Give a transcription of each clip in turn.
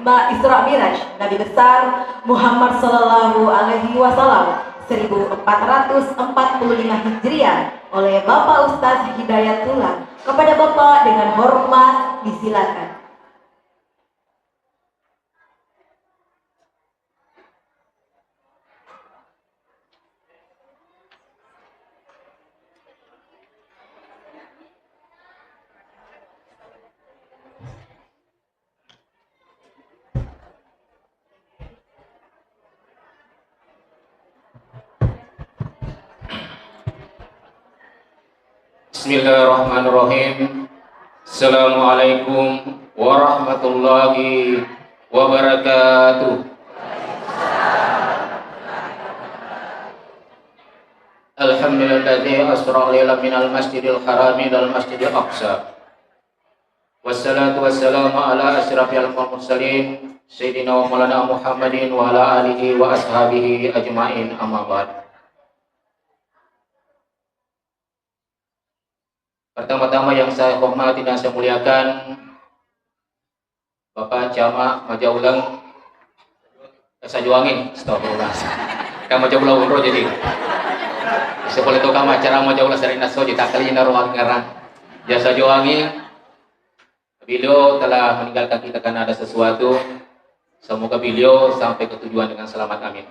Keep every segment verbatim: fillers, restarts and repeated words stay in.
Isra Miraj Nabi Besar Muhammad Sallallahu Alaihi Wasallam seribu empat ratus empat puluh lima Hijriah oleh Bapak Ustaz Hidayatullah. Kepada Bapak dengan hormat disilakan. Bismillahirrahmanirrahim. Assalamualaikum warahmatullahi wabarakatuh. Alhamdulillahilladzi asra lailan minal masjidil harami ilal masjidil aqsa. Wassalatu wassalamu ala asyrafil mursalin, Sayyidina wa Maulana Muhammadin wa ala alihi wa ashabihi ajma'in, amma ba'd. Pertama-tama yang saya hormati dan saya muliakan Bapak Camat Majauleng, eh, Sajuanging, astagfirullah. Kan Majauleng onro jadi. Saya boleh tahu kamu acara Majauleng sering naso jadi tak kali naro ngarang. Ya Sajuanging, beliau telah meninggalkan kita karena ada sesuatu. Semoga beliau sampai ke tujuan dengan selamat. Amin.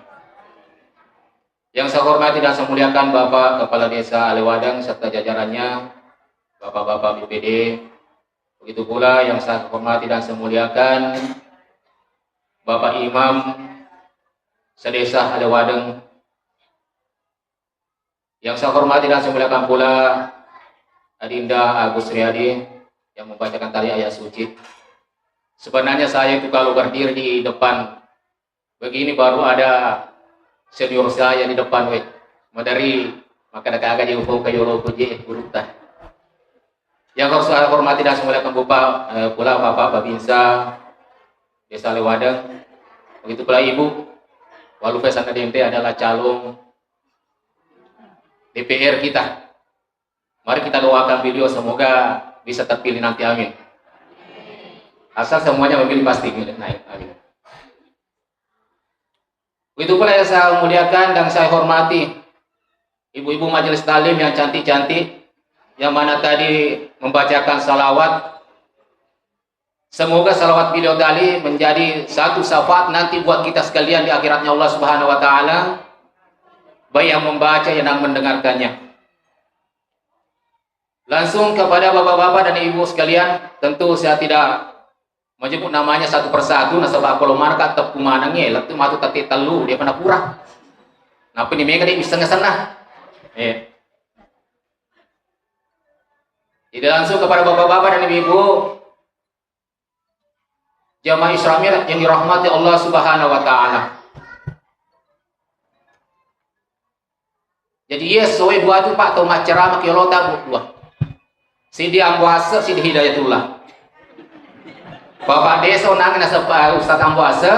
Yang saya hormati dan saya muliakan Bapak Kepala Desa Alewadeng serta jajarannya, Bapak-bapak B P D. Begitu pula yang saya hormati dan saya muliakan Bapak Imam Sedesa Alewadeng. Yang saya hormati dan saya muliakan pula Adinda Agus Riyadi yang membacakan tadi ayat suci. Sebenarnya saya itu kalau berdiri di depan begini baru ada senior saya di depan, weh. Madari, maka ada kagak jauh ke yolo je gurutta. Yang harus saya hormati dan saya muliakan Bapak, eh, pula Bapak Babinsa Desa Alewadeng. Begitu pula Ibu Walufe Sanadente adalah calon D P R kita. Mari kita doakan beliau semoga bisa terpilih nanti, amin. Asal semuanya memilih pasti naik, amin. Begitu pula yang saya muliakan dan saya hormati ibu-ibu majelis taklim yang cantik-cantik, yang mana tadi membacakan salawat. Semoga salawat beliau tadi menjadi satu syafaat nanti buat kita sekalian di akhiratnya Allah Subhanahu wa Ta'ala, baik yang membaca yang mendengarkannya. Langsung kepada bapak-bapak dan ibu sekalian, tentu saya tidak menyebut namanya satu persatu, nasaba kalau mana ka teppu manengnge, lettu matu tette tellu, dia pernah kurang. Napa ni mega dia bisa ngesenna? Eh. Jadi langsung kepada bapak-bapak dan ibu-ibu, jamaah Isra Mi'raj yang dirahmati Allah Subhanahu wa Ta'ala. Jadi iya soe dua tu, Pak, tau maccarama ki yolota, Bu, dua. Sidi Ambo Ase, sidi Hidayatullah. Bapak Desa nang nasaba Ustaz Ambo Ase.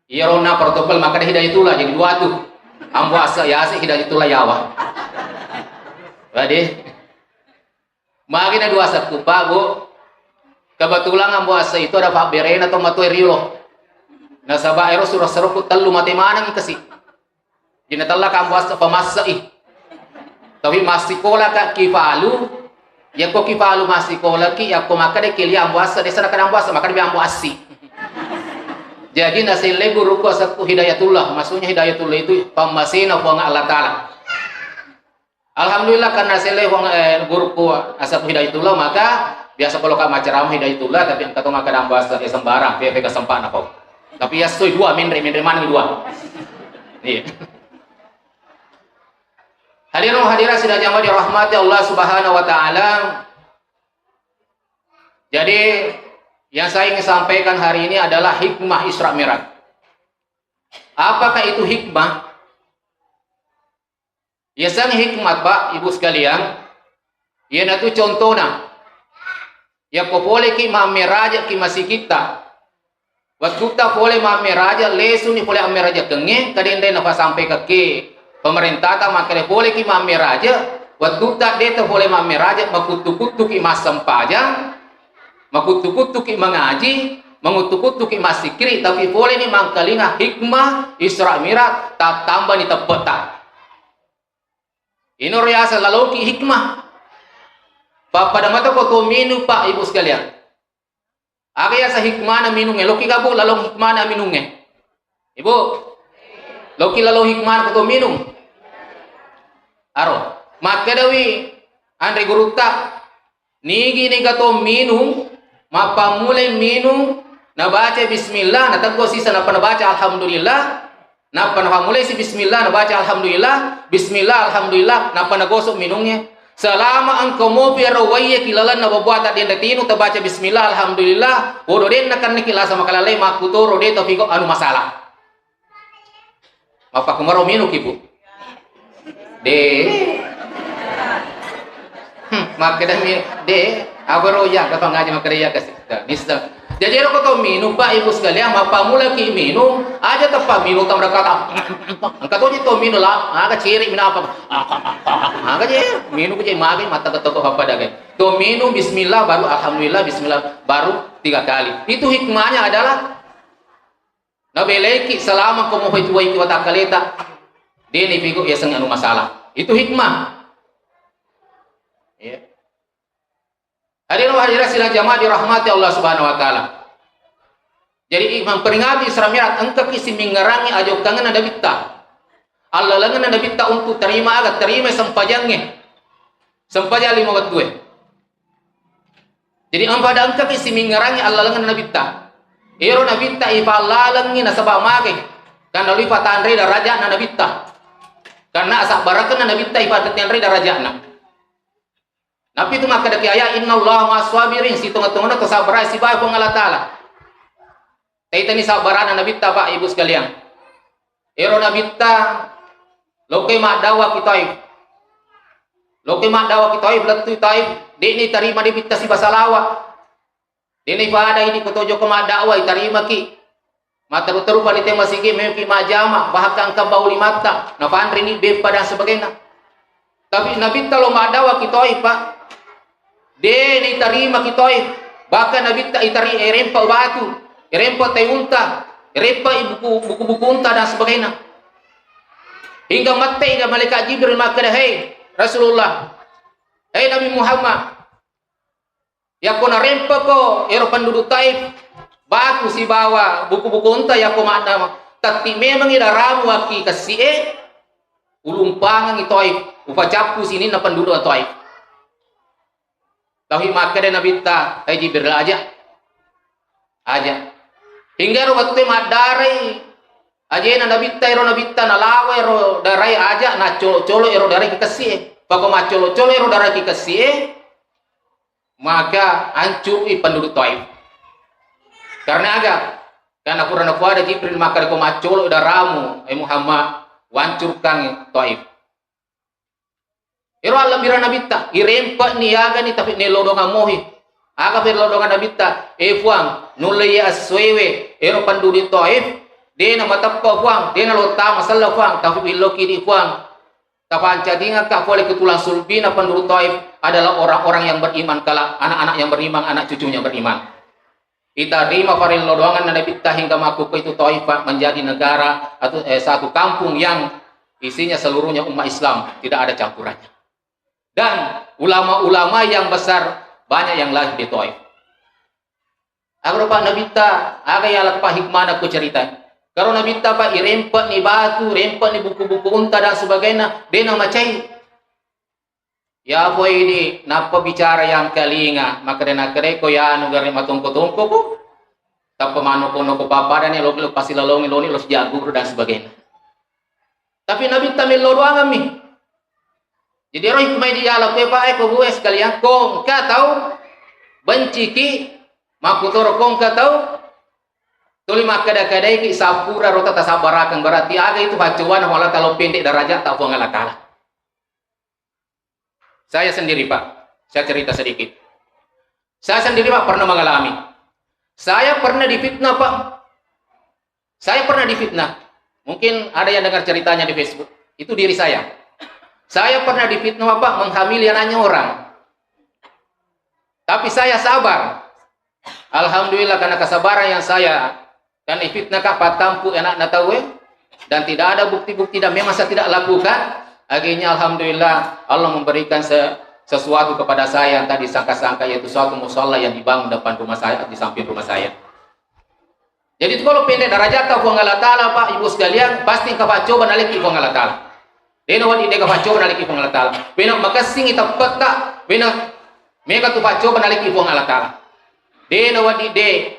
Iya rona protokol maka ada Hidayatullah, jadi dua tu. Ambo Ase ya, si Hidayatullah yawa. Jadi magi na dua sekku, Pak, Bu. Kebetulan Ambo Ase itu ada Pak Berena atau Matoe Rilo. Nasaba ero suro-suro ku tellu mate maneng kasi. Dina tella ka Ambo Ase pamasse i. Tapi massikola ka ki Palu, yakko ki Palu massikola ki, yakko makkeda ki lia Ambo Ase, desa nakada Ambo Ase, makkeda Ambo Assi. Jadi naselle guruku asekku Hidayatullah, maksudnya Hidayatullah itu pammasena Puang Allah Ta'ala. Alhamdulillah, karena saya lewang, eh, guruku Asep Hidayatullah, maka biasa kalau ka maceramah Hidayatullah, tapi engka to maka dang bahasa, eh, sembarang, P P ke sempat apa. Tapi ya soi dua, menre, menre mana dua. Iya. Hadirin hadirat sidang jamaah dirahmati Allah Subhanahu wa Ta'ala. Jadi, yang saya ingin sampaikan hari ini adalah hikmah Isra Mi'raj. Apakah itu hikmah? Yaseng hikmat, Pak, Ibu sekalian, iyanatu contona. Yakko poleki mammeraja ki masigitta. Wattutta pole mammeraja, lesuni pole ammeraja kengnge, kadendai nafasampekekki pemerintata makkeda poleki mammeraja, wattutta deta pole mammeraja, makuttu-kuttuki massempajang, makuttu-kuttuki mangaji, manguttu-kuttuki massikkiri, tapi poleni mangkalinga hikmah Isra Mi'raj, tattambani teppetta. Ino riaseng laloki hikmah. Pappada matako to minung, Pak, Ibu sekalian. Aga yaseng hikmana minungnge? Loki gabu lalong hikmana minungnge? Ibu, loki lalong hikmana ko to minung? Aro, makkedawi anre gurutta, nigi niga to minung, mappammulai minung, nabaca bismillah, nateggo sisa, nappa nabaca alhamdulillah, nappa napammulai si bismillah, nabaca alhamdulillah, bismillah, alhamdulillah, nappa nagosok minungnge. Selama engka mopi ero waiye ki lalenna babuata denre tinu, tabaca bismillah, alhamdulillah, wodo denna kanneki lasa makalallai, makkutoro de topiko anu masalah. Mappakumaro minuki, Bu? De. Hmm, makkedami, de, apa ro iya, kapan ngaji makkeda iya kasi. Dah, nista. Jadi ero ko to minung, Pak, Ibu sekalian, mappammulaki minung, aja teppa minung tamrakata. Engka toji to minung lah, aga ciri minapa. Aga je, minung je magi mata ketok apa dagai. To minung bismillah, baru alhamdulillah, bismillah, baru tiga kali. Itu hikmahnya adalah nabelaiki selama ko mohe tuwaiki watakkaleta, deni pigo yaseng anu masalah. Itu hikmah. Ya. Hadirin wa hadirat sidang jamaah dirahmati Allah Subhanahu wa taala. Jadi, memperingati Isra Mi'raj, engkaki simingerangi ajokkangenna Nabitta. Allalengenna Nabitta untuk terima aga, terima sempajangnge. Sempajang lima wettue. Jadi, ampada engkaki simingerangi allalengenna Nabitta. Ero Nabitta ipallalengngi nasaba mage. Karena lui patanre darajatna Nabitta. Karena asabbarakenna Nabitta ipatanre darajatna. Napitu makkedaki ayat, "Innallaha ma'as sabirin," sitonga-tongana to sabbara sibawa Puang Allah Ta'ala. Taitani sabbarana Nabitta, Pak, Ibu sekalian. Ero Nabitta, lokoi maddawa ki Taif. Lokoi maddawa ki Taif, lettu Taif, de'ni tarima Nabitta siba salawa. Dena ipada idi ko to jokka maddawa, itarimaki. Matteru-teru panitia masigi, meoki majjama, bahkan engka bau limatta, nafanrini beppa dan sebagainya. Tapi Nabitta lo maddawa ki Taif, Pak. Dena itarima ki Taif. Bahkan Nabitta itari, irempa batu, irempa tai unta, irempa buku, buku-buku unta dan sebagainya. Hingga mette ida malaikat Jibril makkeda, "Hei Rasulullah, hei Nabi Muhammad, yakko narempako ero penduduk Taif batu sibawa buku-buku unta, yakko madda tatti memangi daramu wakki kessi'e, ulumpangengi Taif, upacappu sininna penduduk Taif." Tauhi makkeda Nabitta, "Eh Jibril, aja. Aja." Hingga ero wettue maddarai ajena Nabitta, ero Nabitta nalawa ero darai aja, naccolo-colo ero darai ki kessi'e. Pako maccolo-colo ero darai ki kessi'e, maka ancurui penduduk Taif. Karena aga? Karena pura nafuada Jibril, maka ko maccolo daramu, eh Muhammad, wancurkangi Taif. Ero allebbirang Nabitta, irempe'ni, agani, tapi nellodongang mohi. Aga pellodongang Nabitta? "Eh Fuang, nulle iya essoewe, ero penduduk Taif, dena mateppa Fuang, dena lottama sella Fuang, tapi billoki di Fuang. Tapancajingakka pole ke tulang sulbina penduduk Taif adalah orang-orang yang beriman kelak, anak-anak yang beriman, anak cucunya beriman." Itarima farellodoanganna Nabitta hingga makkukku itu Taif, Pak, menjadi negara atau, eh, satu kampung yang isinya seluruhnya umat Islam, tidak ada campurannya. Dan ulama-ulama yang besar banyak yang lahir di Taif. Aga ro, Pak, Nabitta, aga yala, Pak, hikmana ko cerita? Karo Nabitta, Pak, irempe'ni batu, rempe'ni buku-buku unta dan sebagainya, dena macai. Ya poi di nappa bicara yang kalinga, makkeda-nakkeda ko yanu gare matongko-tongko ko. Tappa manoko-noko papadani lo, lo pasti lalongi loni lo sijaguru dan sebagainya. Tapi Nabitta mello doangammi. Jadi ero hikmah di yala kue, Pak, eh, ko bue sekalian, ko engka tau benciki, makkutoro ko engka tau tuli makkeda-kedaiki sappura rota tasabbarakeng, berarti aga itu paccowana Allah Ta'ala, pendek derajat ta Puang Allah Ta'ala. Saya sendiri, Pak, saya cerita sedikit. Saya sendiri, Pak, pernah mengalami. Saya pernah difitnah, Pak. Saya pernah difitnah. Mungkin ada yang dengar ceritanya di Facebook. Itu diri saya. Saya pernah difitnah, Pak, menghamili anaknya orang. Tapi saya sabar. Alhamdulillah, karena kesabaran yang saya, dan ifitnah ka pattampu anakna tauwe, dan tidak ada bukti-bukti, dan memang saya tidak lakukan, akhirnya alhamdulillah Allah memberikan se- sesuatu kepada saya yang tadi sangka-sangka, yaitu suatu musalla yang dibangun depan rumah saya, di samping rumah saya. Jadi itu kalau pendek derajat Puang Allah Ta'ala, Pak Ibu sekalian, pasti engka paccoba naleki Puang Allah Ta'ala. Dena wadi deka paccoba naleki Puang Allah Ta'ala. Wena makessing ita petta, wena mega tu paccoba naleki Puang Allah Ta'ala. Dena wadi de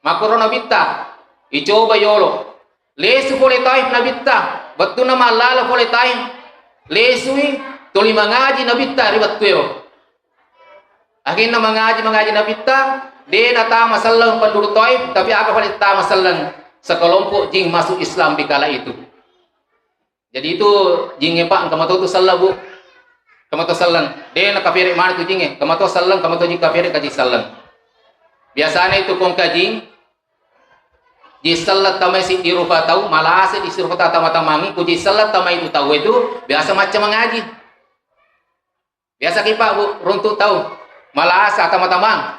makoro nabitta, icoba yolo. Lesu pole Taif nabitta, wettunna mallala pole Taif. Lesui tuli mangaji nabitta ri wettuero. Akhirna mangaji, mangaji nabitta, de natama selleng penduduk Taif, tapi aga pale tama selleng? Sekelompok jin masuk Islam di kala itu. Jadi itu jingnge, Pak, engka mato tu selleng, Bu. Engka mato selleng. De nakafere mana tu jingnge, engka mato selleng, engka mato jing kafere kaji selleng. Biasanya itu kong kajing, jing selleng tamai siddi rupa tau, malase di sirupa tau tama-tamangi, ku jing selleng tamai itu tau itu biasa macca mangaji. Biasa ki, Pak, Bu, runtu tau. Malasa tama-tamang.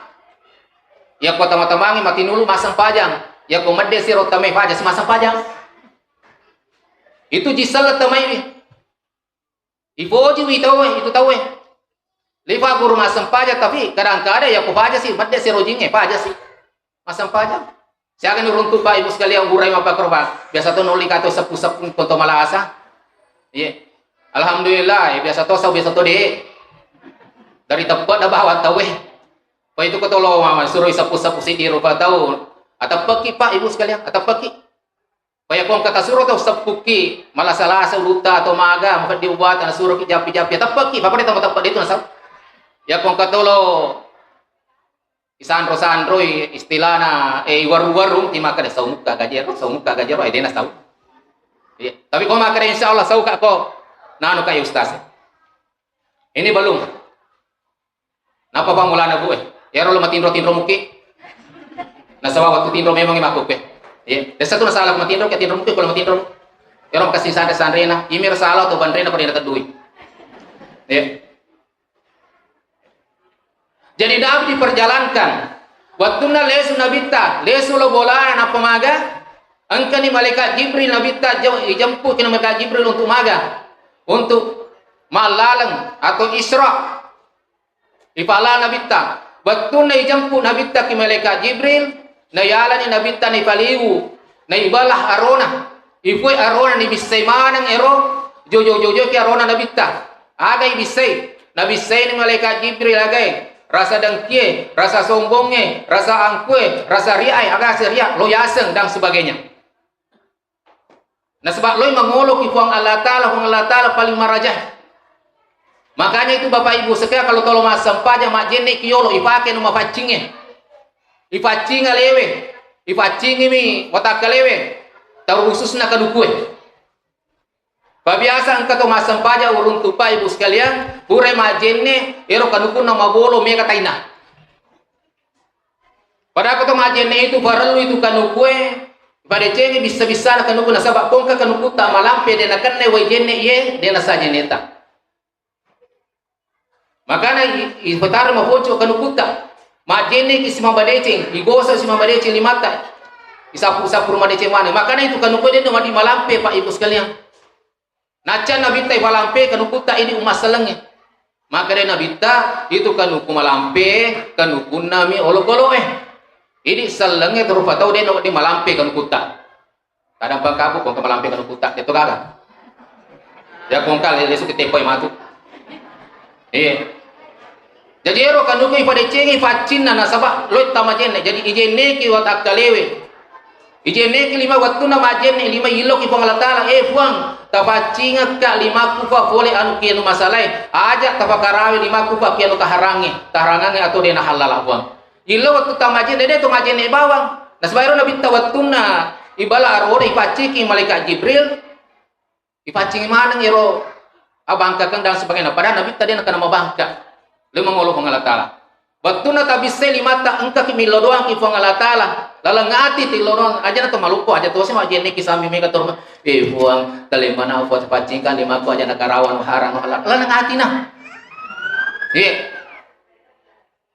Yakko tama-tamangi matinulu massempajang. Yakko medde siro tamai faja si massempajang. Itu jing selleng tamai. Ipoji wi tauwe, itu tauwe. Lifa guru massempajang, tapi kadang-kadang yakko faja si, medde siro jingnge faja si. Massempajang. Siaga ni runtu, Pak Ibu sekalian, urai mappakorban. Biasa to nolli kato seppu-seppu konto malasa. Iya. Alhamdulillah, ya, biasa to sau, biasa to de. Dari teppe na bawa tauwe. Pak itu ketolo mama suruh seppu-seppu siddi rupa tau. Ateppeki, Pak Ibu sekalian, ateppeki. Paya kong kata suro tau seppuki, malasa-lasa ulutta atau maga, mafeddi uwata, nasuro ki jappi-jappi, ateppeki, papada tau mateppe de tu nasau. Ya kong katolo isanro-sanroi istilahna, eh, iwarung-warung, ti makkeda, "Saumukka gajero, saumukka gajero," eh, dena sau. Iya. Tapi ko makkeda, "Insya Allah sauka ko," nanu ka, ya Ustaz. Ini belum. Napa pammulana, Bu, eh? Ero lo matinro-tinro muki. Nasaba waktu tinro memang makkuke. Iya. Desa tu nasala ko matinro, ke tinro muki, ko lo matinro. Ero makasing sanre-sanrena, imir salah atau banrena pada teddui. Iya. Jadi Nabi diperjalankan. Wattunna lesu Nabitta, lesu lo bolana nappa maga, engkani malaikat Jibril Nabitta je-, ijemput ki malaikat Jibril untuk maga, untuk mallaleng atau Isra. Ipala Nabitta. Wattunna ijemput Nabitta ki malaikat Jibril, nayalani Nabitta naipaliwu, naibalah arona. Ipoi arona nibissai maneng ero, jojo-jojo ki arona Nabitta. Aga ibissai? Nabissaini malaikat Jibril agai, rasa dengkie, rasa sombongnge, rasa angkue, rasa riae, aga ase ria, lo yaseng dan sebagainya. Nasaba loi mangoloki Puang Allah Ta'ala, Puang Allah Ta'ala paling maraja. Makanya itu Bapak Ibu sekalian, kalau tolo massempajang majjenne ki yolo, ipake nu mapaccingnge. Ipaccing alewe, ipaccingimi watakkalewe, terkhususna kanukue. Pabiasa engka to massempajang uruntu Pak Ibu sekalian, pura majjenne, ero kanukunna mabolo mega taina. Padahal ko to majjenne itu parellu itu kanukue, padecengi bissa-bissana kanuku nasaba pongka kanukutta malampe de nakenna wai jenne iye, de nasa jenneta. Makana i-, ipataro maponco kanukutta. Majjenne ki simabadeceng, igoso simabadeceng limatta. Isapu-sapu madeceng maneng. Makana itu kanukue de wadi malampe Pak Ibu sekalian. Nacca Nabitta ipalampe kanukutta idi umma sellengnge. Makkeda Nabitta, itu kanuku malampe, kanukunnami olokoloe. Idi sellengnge terupa tau de no de malampe kanukutta. Kadang pangkabu kongka malampe kanukutta, de to gaga. Ya kongka le-, lesu ki tepoi matu. Iya. Jadi ero kanuku ipadecengi faccinna nasaba loi tama jenne. Jadi ijenneki watakkalewe. Ijenneki lima wettunna majjenne lima illoki Puang Allah Ta'ala, "Eh Puang, tafaccingekka limakku fa pole anu kianu masalae. Aja tafakarawe limakku fa kianu taharangnge, taharangangnge atau de nahallala Puang." Illo wettu tamajjenne de to majjenne bawang. Nasaba ero Nabitta wettunna ibala aroda ipacciki malaikat Jibril. Ipaccingi maneng ero abangkakeng dan sebagainya. Padahal Nabitta de nakana mabangka. Lima molo Puang Allah Ta'ala. Wettunna tabissai limatta engkaki millo doang ki Puang Allah Ta'ala. Laleng ati tillo doang. Aja na to maluppo, aja to si majjenne ki sambi mega torma. Eh Puang, talemana Puang paccingkan limaku aja na karawan harang no halal. Laleng ati na. Iya.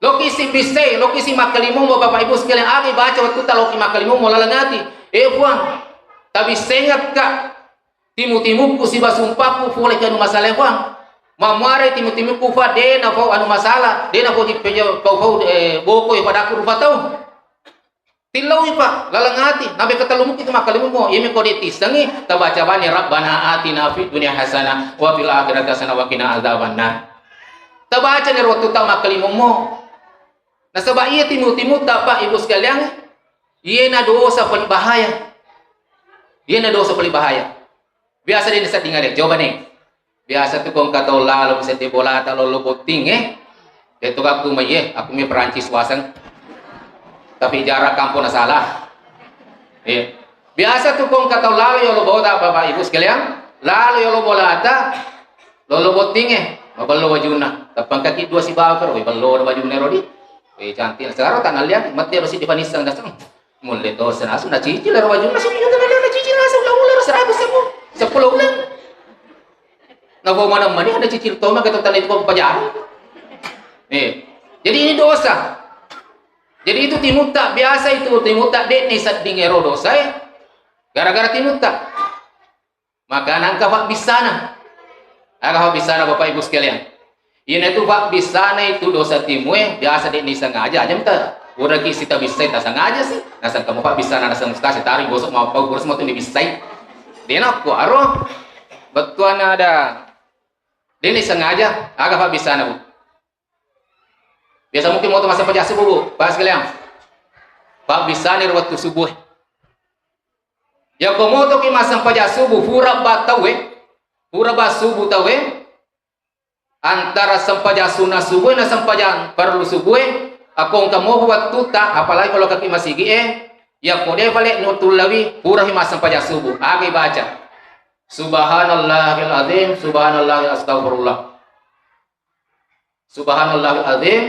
Loki si bissai, loki si makkalimummo, Bapak Ibu sekalian, aga ibaca wettutta loki makkalimummo laleng ati. Eh, Puang, tabissengekka timu-timukku siba sumpakku pole ki anu masalah, Puang. Mammuare timu-timukku fa de na fau anu masalah, de na fau ji peja-, fau-fau, eh, boko e padaku rupa tau. Tillaui, Pak, laleng ati, nabe ketellu mukki tu makkalimummo. Iyami ko de tissengi, tabaca bani Rabbana atina fid dunya hasanah wa fil akhirati hasanah wa qina adzabannar. Tabaca ni wettutta makkalimummo. Nasaba iya timu-timutta, Pak, Ibu sekalian, iyena dosa paling bahaya. Iyena dosa paling bahaya. Biasa de nasedding ale, coba nih. Biasa tu ko engka tau lalo sedde bolata lollo botting, eh. Itu aku mai, eh, aku mai Perancis waseng. Tapi jarak kampung na salah. Eh. Biasa tu ko engka tau lalo yolo bota, Bapak Ibu sekalian, lalo yolo bolata lollo botting, eh. Mabello wajunna. Tappangkaki dua sibawa karo, weh, bello wajunna rodi. Weh, cantik. Sekarang tanah liat, mati harus dipanissang dasang. Mulle to senasu nacicil ero wajunna, sini juga ada nacicil nasu ulang-ulang seratus sepuluh, sepuluh ulang. Nabo mana mani ada cicil toma kata tanda itu pajaru. Eh, jadi ini dosa. Jadi itu timutta biasa itu timutta de ni sedding ero dosa, eh. Gara-gara timutta. Maka nangka fabbissana. Aga fabbissana, Bapak Ibu sekalian? Iyana itu fabbissana itu dosa timue, biasa de ni sengaja aja mita. Uraki sita bissai ta sengaja sih. Nasang kamu fabbissana nasang musta setari gosok mau pau kurus mau tu ni bissai. De na ko aro. Bettuanna ada. De ni sengaja, aga fabbissana, Bu? Biasa mungkin mau tu massempajang subuh, Bu. Pak sekalian. Fabbissana ro wettu subuh. Yakko motoki massempajang subuh, pura ba tauwe, pura ba subuh tauwe, antara sempajang sunna subuh na sempajang fardu subuh, akko engka mopa wettutta, apalagi kalau kaki masigi e, yakko de pale nutullawi, purahi massempajang subuh. Aga ibaca? Subhanallahil azim, subhanallahil astagfirullah. Subhanallahil azim,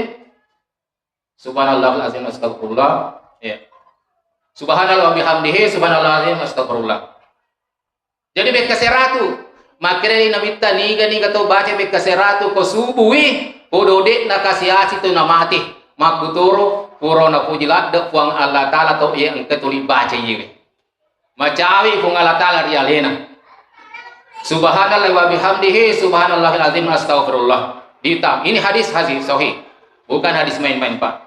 Subhanallahil azim astagfirullah. Ya. Subhanallah wa bihamdihi, subhanallahil azim astagfirullah. Jadi bekka seratu. Makkedai Nabitta, niga-niga tau baca bekka seratu ko subui, podo de'na kasi-asi tau namate. Makkutoro pura napuji ladde Puang Allah Ta'ala tau iya engka tuli baca iyewe. Macawi Puang Allah Ta'ala ri alena. Subhanallah wa bihamdihi, subhanallahil azim, astagfirullah. Dita, ini hadis, hadis sahih. Bukan hadis main-main, Pak.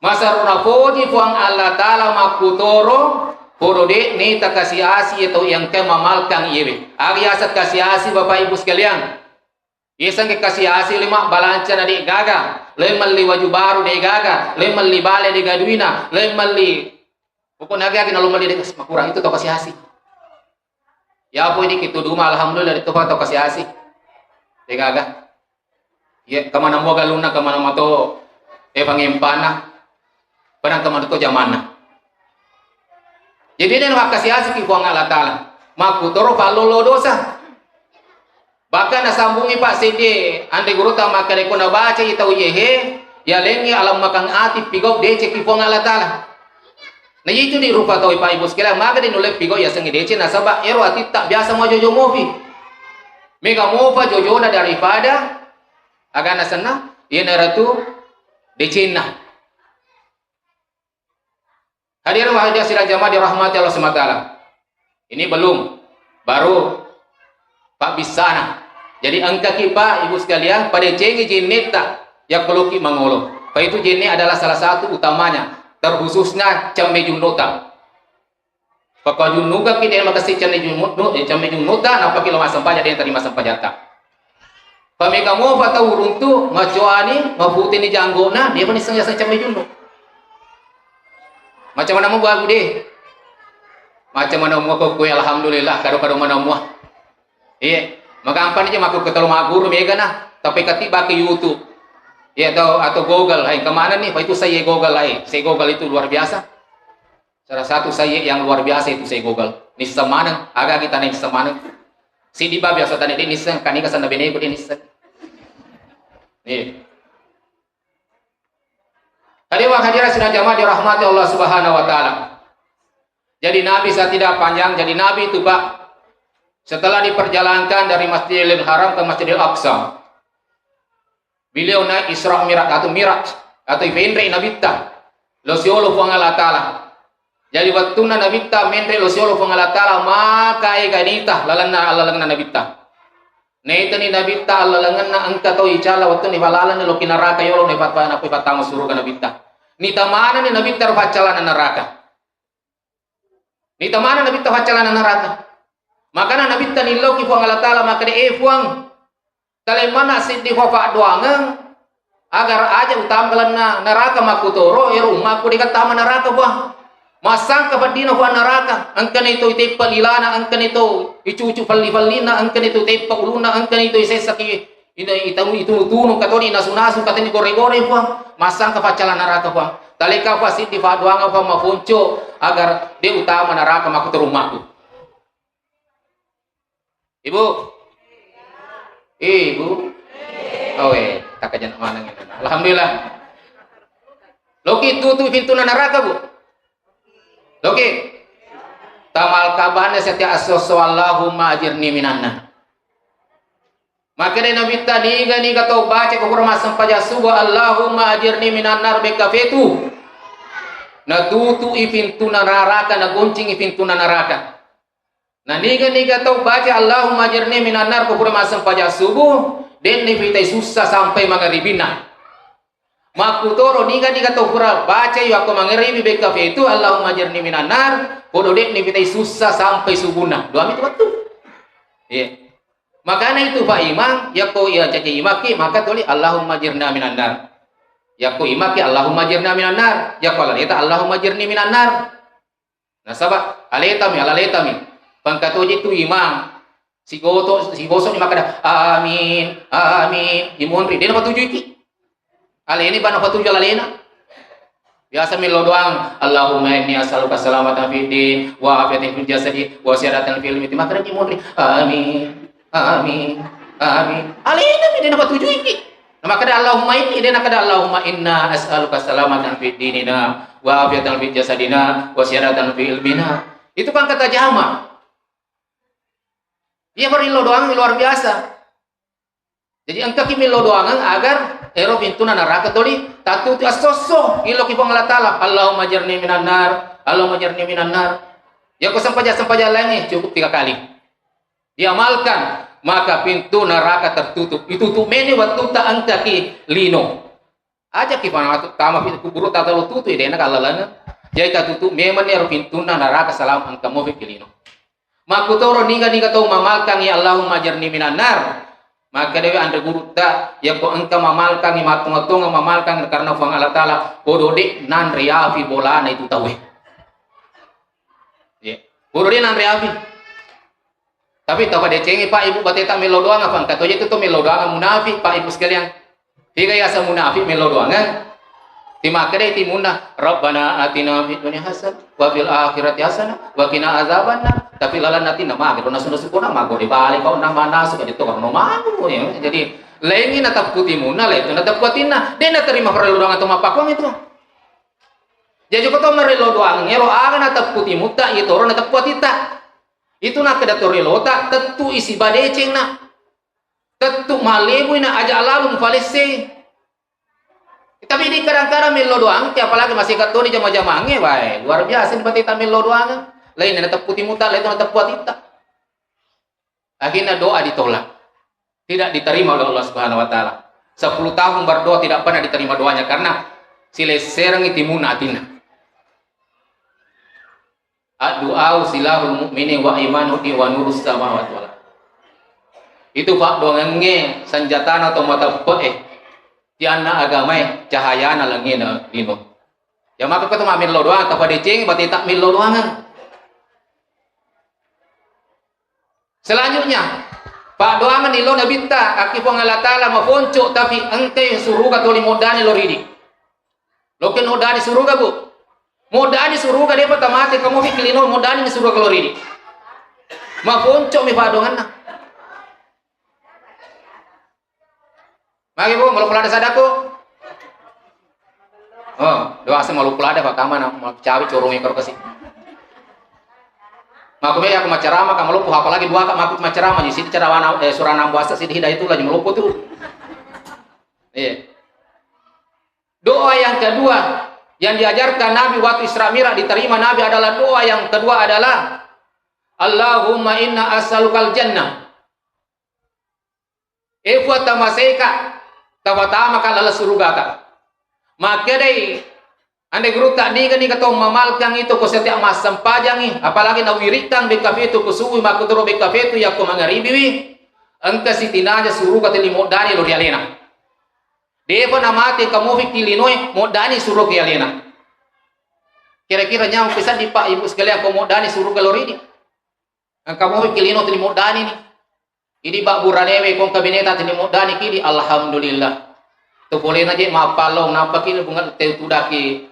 Masarona poji Puang Allah Ta'ala makkutoro, podo de' nita kasi-asi atau yang ke mamalkang iyewe. Aga yaseng kasi-asi, Bapak Ibu sekalian. Yaseng ke kasi-asi le mabbalanca na de' gaga, le melli waju baru de' gaga, le melli bale de' gaduina, le melli pokokna agi-agi nalo melli de' makurang itu tau kasi-asi. Ya apa ini kitu duma, alhamdulillah itu tau kasi-asi. De' gaga. Iya, kemana mua galunna, kemana mua to, eh, pangempanna. Padang kemana to jamanna. Jadi, de' makkasi-asi ki Puang Allah Ta'ala. Makkutoro pallolo dosa. Bahkan nasambungi, Pak, seddi anre guruta makkeda, ko nabacai tau iyehe, yalengngi alammakang ati pigau deceng ki Puang Allah Ta'ala. Nah, itu di rupa tau, Pak, Ibu sekalian, maka de' nulle pigau yasengnge deceng, nasaba ero atitta biasa majojo mopi. Mega mopa jojona daripada agana senna, iyanaratu decenna. Hadirin wa hadirat sidang jamaah dirahmati Allah Subhanahu wa Ta'ala. Ini belum, baru pabbissana. Jadi engkaki, Pak, Ibu sekalian, padecengi jinnetta yakko loki mangolo. Fa itu jinne adalah salah satu utamanya, terkhususnya cemme junnota. Pakajunnuka ki de' makessing cemme junnu-, eh, cemme junnuta, napaki lo massempajang, de' tadi massempajatta. Pamega mopa tau runtu, macoani, maputini janggona, de' pa nisseng yaseng cemme junnu. Macam mana mua bagu de'? Macam mana mua ko kue, alhamdulillah, kado-kado mana mua. Iya, magampang aja mako ketelu maguru mega na, tapi ketiba ke YouTube. Iya, atau, atau Google, hai, kemana nih? Pak, itu saya Google, hai. Saya Google itu luar biasa. Salah satu sayyid yang luar biasa itu Syekh Google. Nisseng maneng, aga kita nisseng maneng. Sidi ba biasa tadi de' nisseng, kaniga sanna beneku de' nisseng. Iya. Hadirin wa hadirat sidang jamaah dirahmati Allah Subhanahu wa Ta'ala. Jadi Nabi, saya tidak panjang, jadi Nabi itu, Pak, setelah diperjalankan dari Masjidil Haram ke Masjidil Aqsa, Beliau naik Isra Mi'raj atau Mi'raj atau ipenre Nabitta lo siolo Puang Allah Ta'ala. Jadi wettunna Nabitta menre lo siolo Puang Allah Ta'ala, maka ega nita lalenna, lalenna Nabitta. Naitani Nabitta allalengenna engka tau icala wettunna ifalalani lo ki naraka yolo naipa-, nappa ipattama suruga Nabitta. Nita manani Nabitta ro faccalana naraka. Nita manani Nabitta faccalana naraka. Makana Nabitta nilloki Puang Allah Ta'ala makkeda, "Eh Puang, talemana siddi fa faddoangeng agar aja utama lalenna naraka makkutoro ero ummakku deka tama naraka, Puang. Massangka peddina Puang naraka, engkani to iteppa lilana, engkani to icucu felli-fellinna, engkani to iteppa ulunna, engkani to isessaki ina itau itunu-tunu katoni nasu-nasu katoni gore-gore, Puang. Massangka faccala naraka, Puang. Taleka fa siddi faddoangeng, Puang, maponco agar de utama naraka makkutoro ummakku." Ibu? Ibu? Awe, takajana maneng. Alhamdulillah. Loki tutu pintunna naraka, Bu? Loki. Tamal kabane setiap asoso, "Allahumma ajirni minannar." Makkedai Nabitta, "Niga-niga tau baca ko pura massempajang subuh, 'Allahumma ajirni minannar,' bekka fetu, natutu'i pintunna naraka, nagoncingi pintunna naraka. Na niga-niga tau baca, 'Allahumma ajirni minannar,' ko pura massempajang subuh, de'ni fitai sussa sampai mangaribinna." Makkutoro niga-niga tau pura bacai yakko mangaribi bekka fetu, "Allahumma ajirni minannar," podo de'ni fitai sussa sampai subunna. Duami tu wettu. Iya. Makana itu, Pak Imam, yakko iya caci imakki, maka tuli, "Allahumma ajirna minannar." Yakko imakki, "Allahumma ajirna minannar." Yakko alaleta, "Allahumma ajirni minannar." Nasaba aletami, alaletami. Pangkatoji tu imang. Sigoto, sigosok ni makkeda, "Amin, amin." Imonri, de napatuju iki. Aleni bana patuju alalena. Biasa melo doang, "Allahumma inni as'aluka salamatan fid din, wa afiatan fil jasadi, wa sihatan fil ilmi." Makkeda imonri, "Amin, amin, amin." Alena mi de napatuju iki. Namakkeda, "Allahumma inni," de nakkeda, "Allahumma inna as'aluka salamatan fid dinina, wa afiatan fi jasadina, wa sihatan fi ilmina." Itu kan kata jama. Iya, barillo doang luar biasa. Jadi engkaki millo doangeng agar ero pintuna naraka toli tattutu assosso, illoki Puang Allah Ta'ala, "Allahumma ajirni minan nar, Allahumma ajirni minan nar." Yako sempajang-sempajang laingnge cukup tiga kali. Diamalkan, maka pintu neraka tertutup. Ditutup meni wattutta engkaki lino. Ajaki fanatu tama fi kuburu tata lo tutu, dena kallalengeng. Jadi tatutup memang ero pintunna neraka selama engka mofi ki lino. Makkutoro niga-niga tau mamalkangi Allahumma ajirni minan nar. Makkedawi anre gurutta, yako engka mamalkangi, mattonga-tonga mamalkangi karena Puang Allah Ta'ala, podo de nanre afi bolana itu tauwe. Iya. Podo de nanre afi. Tapi tapadecengi, Pak, Ibu, bateta mello doang apa? Engka toje tu to mello doang munafik, Pak, Ibu sekalian. Tiga yasa munafik mello doang, eh? Timakkeda timunna, "Rabbana atina fid dunya hasanah wa fil akhirati hasanah wa qina azabannar." Tapi lalan atinna mage, nasu-nasu kona mago di balik kau nama nasu ka ditokar no mago, ya. Jadi, laingi nateppu timunna, lain tu nateppu atinna. De naterima parello doang atau mappakuang itu. Jadi ko to marello doang, ero aga nateppu timutta, itoro nateppu atitta. Itu nakkeda to relota, tettu isi badecengna. Tettu malebui na aja lalu mufalessei. Tapi di kadang-kadang mello doang, apalagi masih katoni jama-jamangnge, wae, luar biasa ni bateta mello doang. Lain na teppu timuta, lain na teppu atitta. Akhirnya doa ditolak. Tidak diterima oleh Allah Subhanahu wa Ta'ala. Sepuluh tahun berdoa tidak pernah diterima doanya karena silesserengi timunna atinna. Addu'au silahul mu'mini wa imanu di wa nurus samawati wal ard. Itu paddoangengnge senjatana to mateppe'e, tianna agamae, cahayana langngena lino. Ya maka ko to mammello doang, tapadecengi, bateta mello doangan. Selanjutnya, paddoangan illo nabitta, akki Puang Allah Ta'ala mafonco, tapi engkai suruga toli modani lo ridi. Loke nodani suruga, Bu. Modani suruga, depa tamate kamu fikir lino, modani suruga lo ridi. Mafonco mi paddoanganna. Magi, Bu, maloppo lada sadako? Oh, doa asa maloppo lada, Pak, kamana, mau cawi corong ekor kasi. Mako me aku macarama, kamu loppo, apalagi dua kak maku macarama, jadi sidi cara wana, eh, surana buasa sidi hidayatullah, jadi maloppo tu. Iya. Doa yang kedua yang diajarkan Nabi waktu Isra Mi'raj diterima Nabi adalah doa yang kedua adalah, "Allahumma inna as'alukal jannah." E Puang, tamaseika, tapatamaka laleng surugata. Makkedai anre gurutta, niga-niga tau mamalkang itu ko setiap massempajangi, apalagi nawirikkang bekka fetu ko subuh, makkutoro bekka fetu yakko mangaribiwi, engka sitinaja suruga tuli moddani lao ri alena. Depa namate engka mofi ki linoe, moddani suruga ri alena. Kira-kira nyameng pesaddi, Pak, Ibu sekalian, ko moddani suruga lao ridi? Engka mofi ki lino tuli moddani ni. Idi babburanewe ko engka beneta tuli moddani kidi, alhamdulillah. Tu polena je mappalong, nappa ki bunga teu tudaki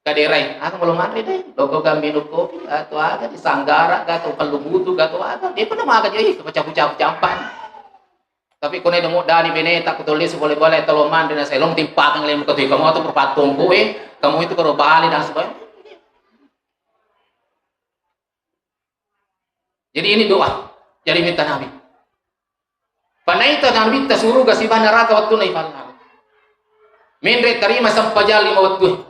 kaderai. Aga malo manre deh, loko ga minum kopi, atau aga di sanggara, ga atau kallu butu, ga atau aga. Depa namaga je, ih, capu-capu campan. Tapi kone de moddani beneta, ko tolli sipole-pole tolo manre na selong timpakang lemu ke tu, kamu atau perpatongko, eh, kamu itu karo bali dan sebagainya. Jadi ini doa. Jadi minta Nabi. Panaita Nabitta suruga siba neraka wettunna ipallang. Menre tarima sempajang lima wettu.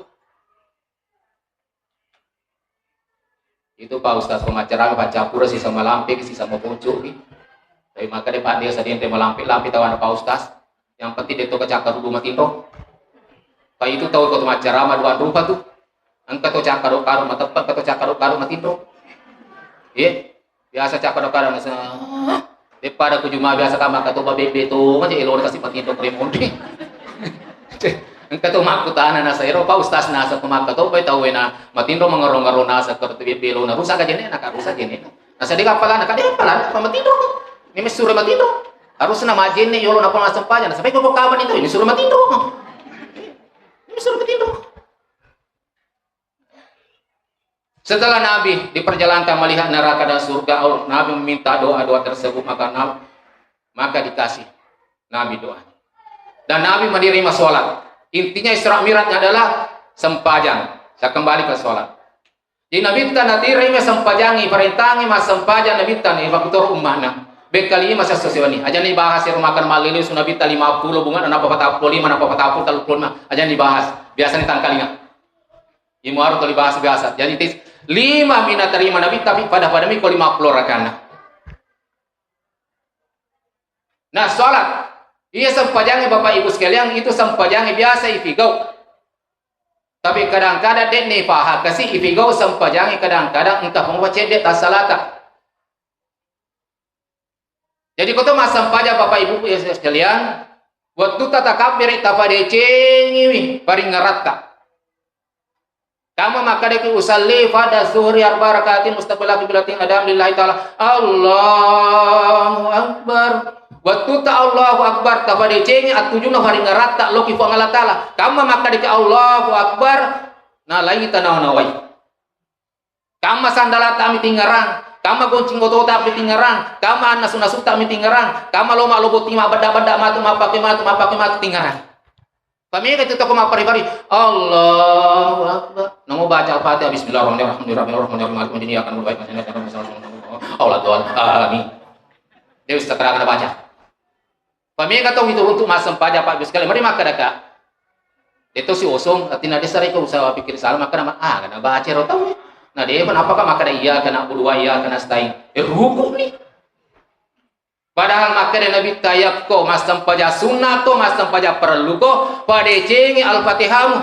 Itu Pak Ustaz pemaccarama, Pak, campur sisa malampe, sisa mapoco ki. Tapi maka de Pak desa dente malampe-lampe tawana Pak Ustaz. Yang penting de to kacakka rudu matinro. Pak, itu tau ko maccarama dua rupa tu. Engka to cakka do karo mateppa, engka to cakka do karo matinro. Iya. Biasa cakka do karo nasa. Daripada ku juma biasa ka makkatoba bebbe to, maja elona kasi matinro kare mondi. Engka to makkutana nasa ero Pak Ustaz nasa ko makkatoba tau wena matinro mangaro-ngaro nasa ko bebbe elona rusak aja ne, naka rusak aja ne. Nasa de kapalana, ka de kapalana, apa matinro ko? Ini mesure matinro. Harusna majenne yolo napa massempajang. Nasa pai ko kapan itu? Ini suruh matinro. Ini suruh matinro. Setelah Nabi diperjalankan melihat neraka dan surga, Allah, Nabi meminta doa-doa tersebut, maka Nabi, maka dikasih Nabi doa. Dan Nabi menerima sholat. Intinya Isra Mi'raj adalah sempajang. Saya kembali ke sholat. Jadi Nabitta natirima sempajangi, parentangi massempajang Nabitta ni, fakkutoro ummana. Bekka lima sessa siwenni. Aja ni bahas ero makan malili su Nabitta lima puluh bunga, napa patappulo lima, napa patappulo tellu puluh lima. Aja ni bahas. Biasa ni tangkalinga. Imuaro tuli bahas biasa. Jadi tis, lima mina terima Nabi, tapi pada-pada mi ko lima puluh rakana. Nah, sholat. Iya sempajangi Bapak Ibu sekalian, itu sempajangi biasa ifigau. Tapi kadang-kadang de' ni paha kasi ifigau sempajangi kadang-kadang engka pengubah cedde tassalata. Jadi koto massempajang Bapak Ibu sekalian, wettu tatakabbere tapadecengiwi paringngeratta. Kama makkadaki usalli fada zuhri arba rakatin mustaqbila qiblatin adam lillahi ta'ala. Allahu Akbar. Wettu ta Allahu Akbar tapadecengi attujuna paringngeratta loki Puang Allah Ta'ala. Kama makkadaki Allahu Akbar nalai tanawa-nawai. Kamma sandalata mitingngerang, kamma goncing otota mitingngerang, kamma annasu-nasuta mitingngerang, kamma loma lobotti mabbedda-bedda matu, mappake matu, mappake matu tingngerang. Pamega tu toko mappari-pari, Allahu Akbar. Namo baca Al-Fatihah, Bismillahirrahmanirrahim, Alhamdulillahirrahmanirrahim, Maliki yaumiddin, iyyaka na'budu wa iyyaka nasta'in, ihdinas siratal mustaqim, siratal ladzina an'amta 'alaihim, ghairil maghdubi 'alaihim waladdallin. Amin. Dia bisa terang baca. Pamega tau itu untuk massempajang, Pak, sekali mari makkadaka. Deto si osong, artinya desa reko usaha pikir salah, makkada ma-, ah, kana baca ro tau. Nah, dia pun apakah makkada iya kana budua, iya kana stain. Eh, ruku ni. Padahal makkada Nabi tayakko, massempajang sunnah to, massempajang perlu ko, padecengi Al-Fatihahmu.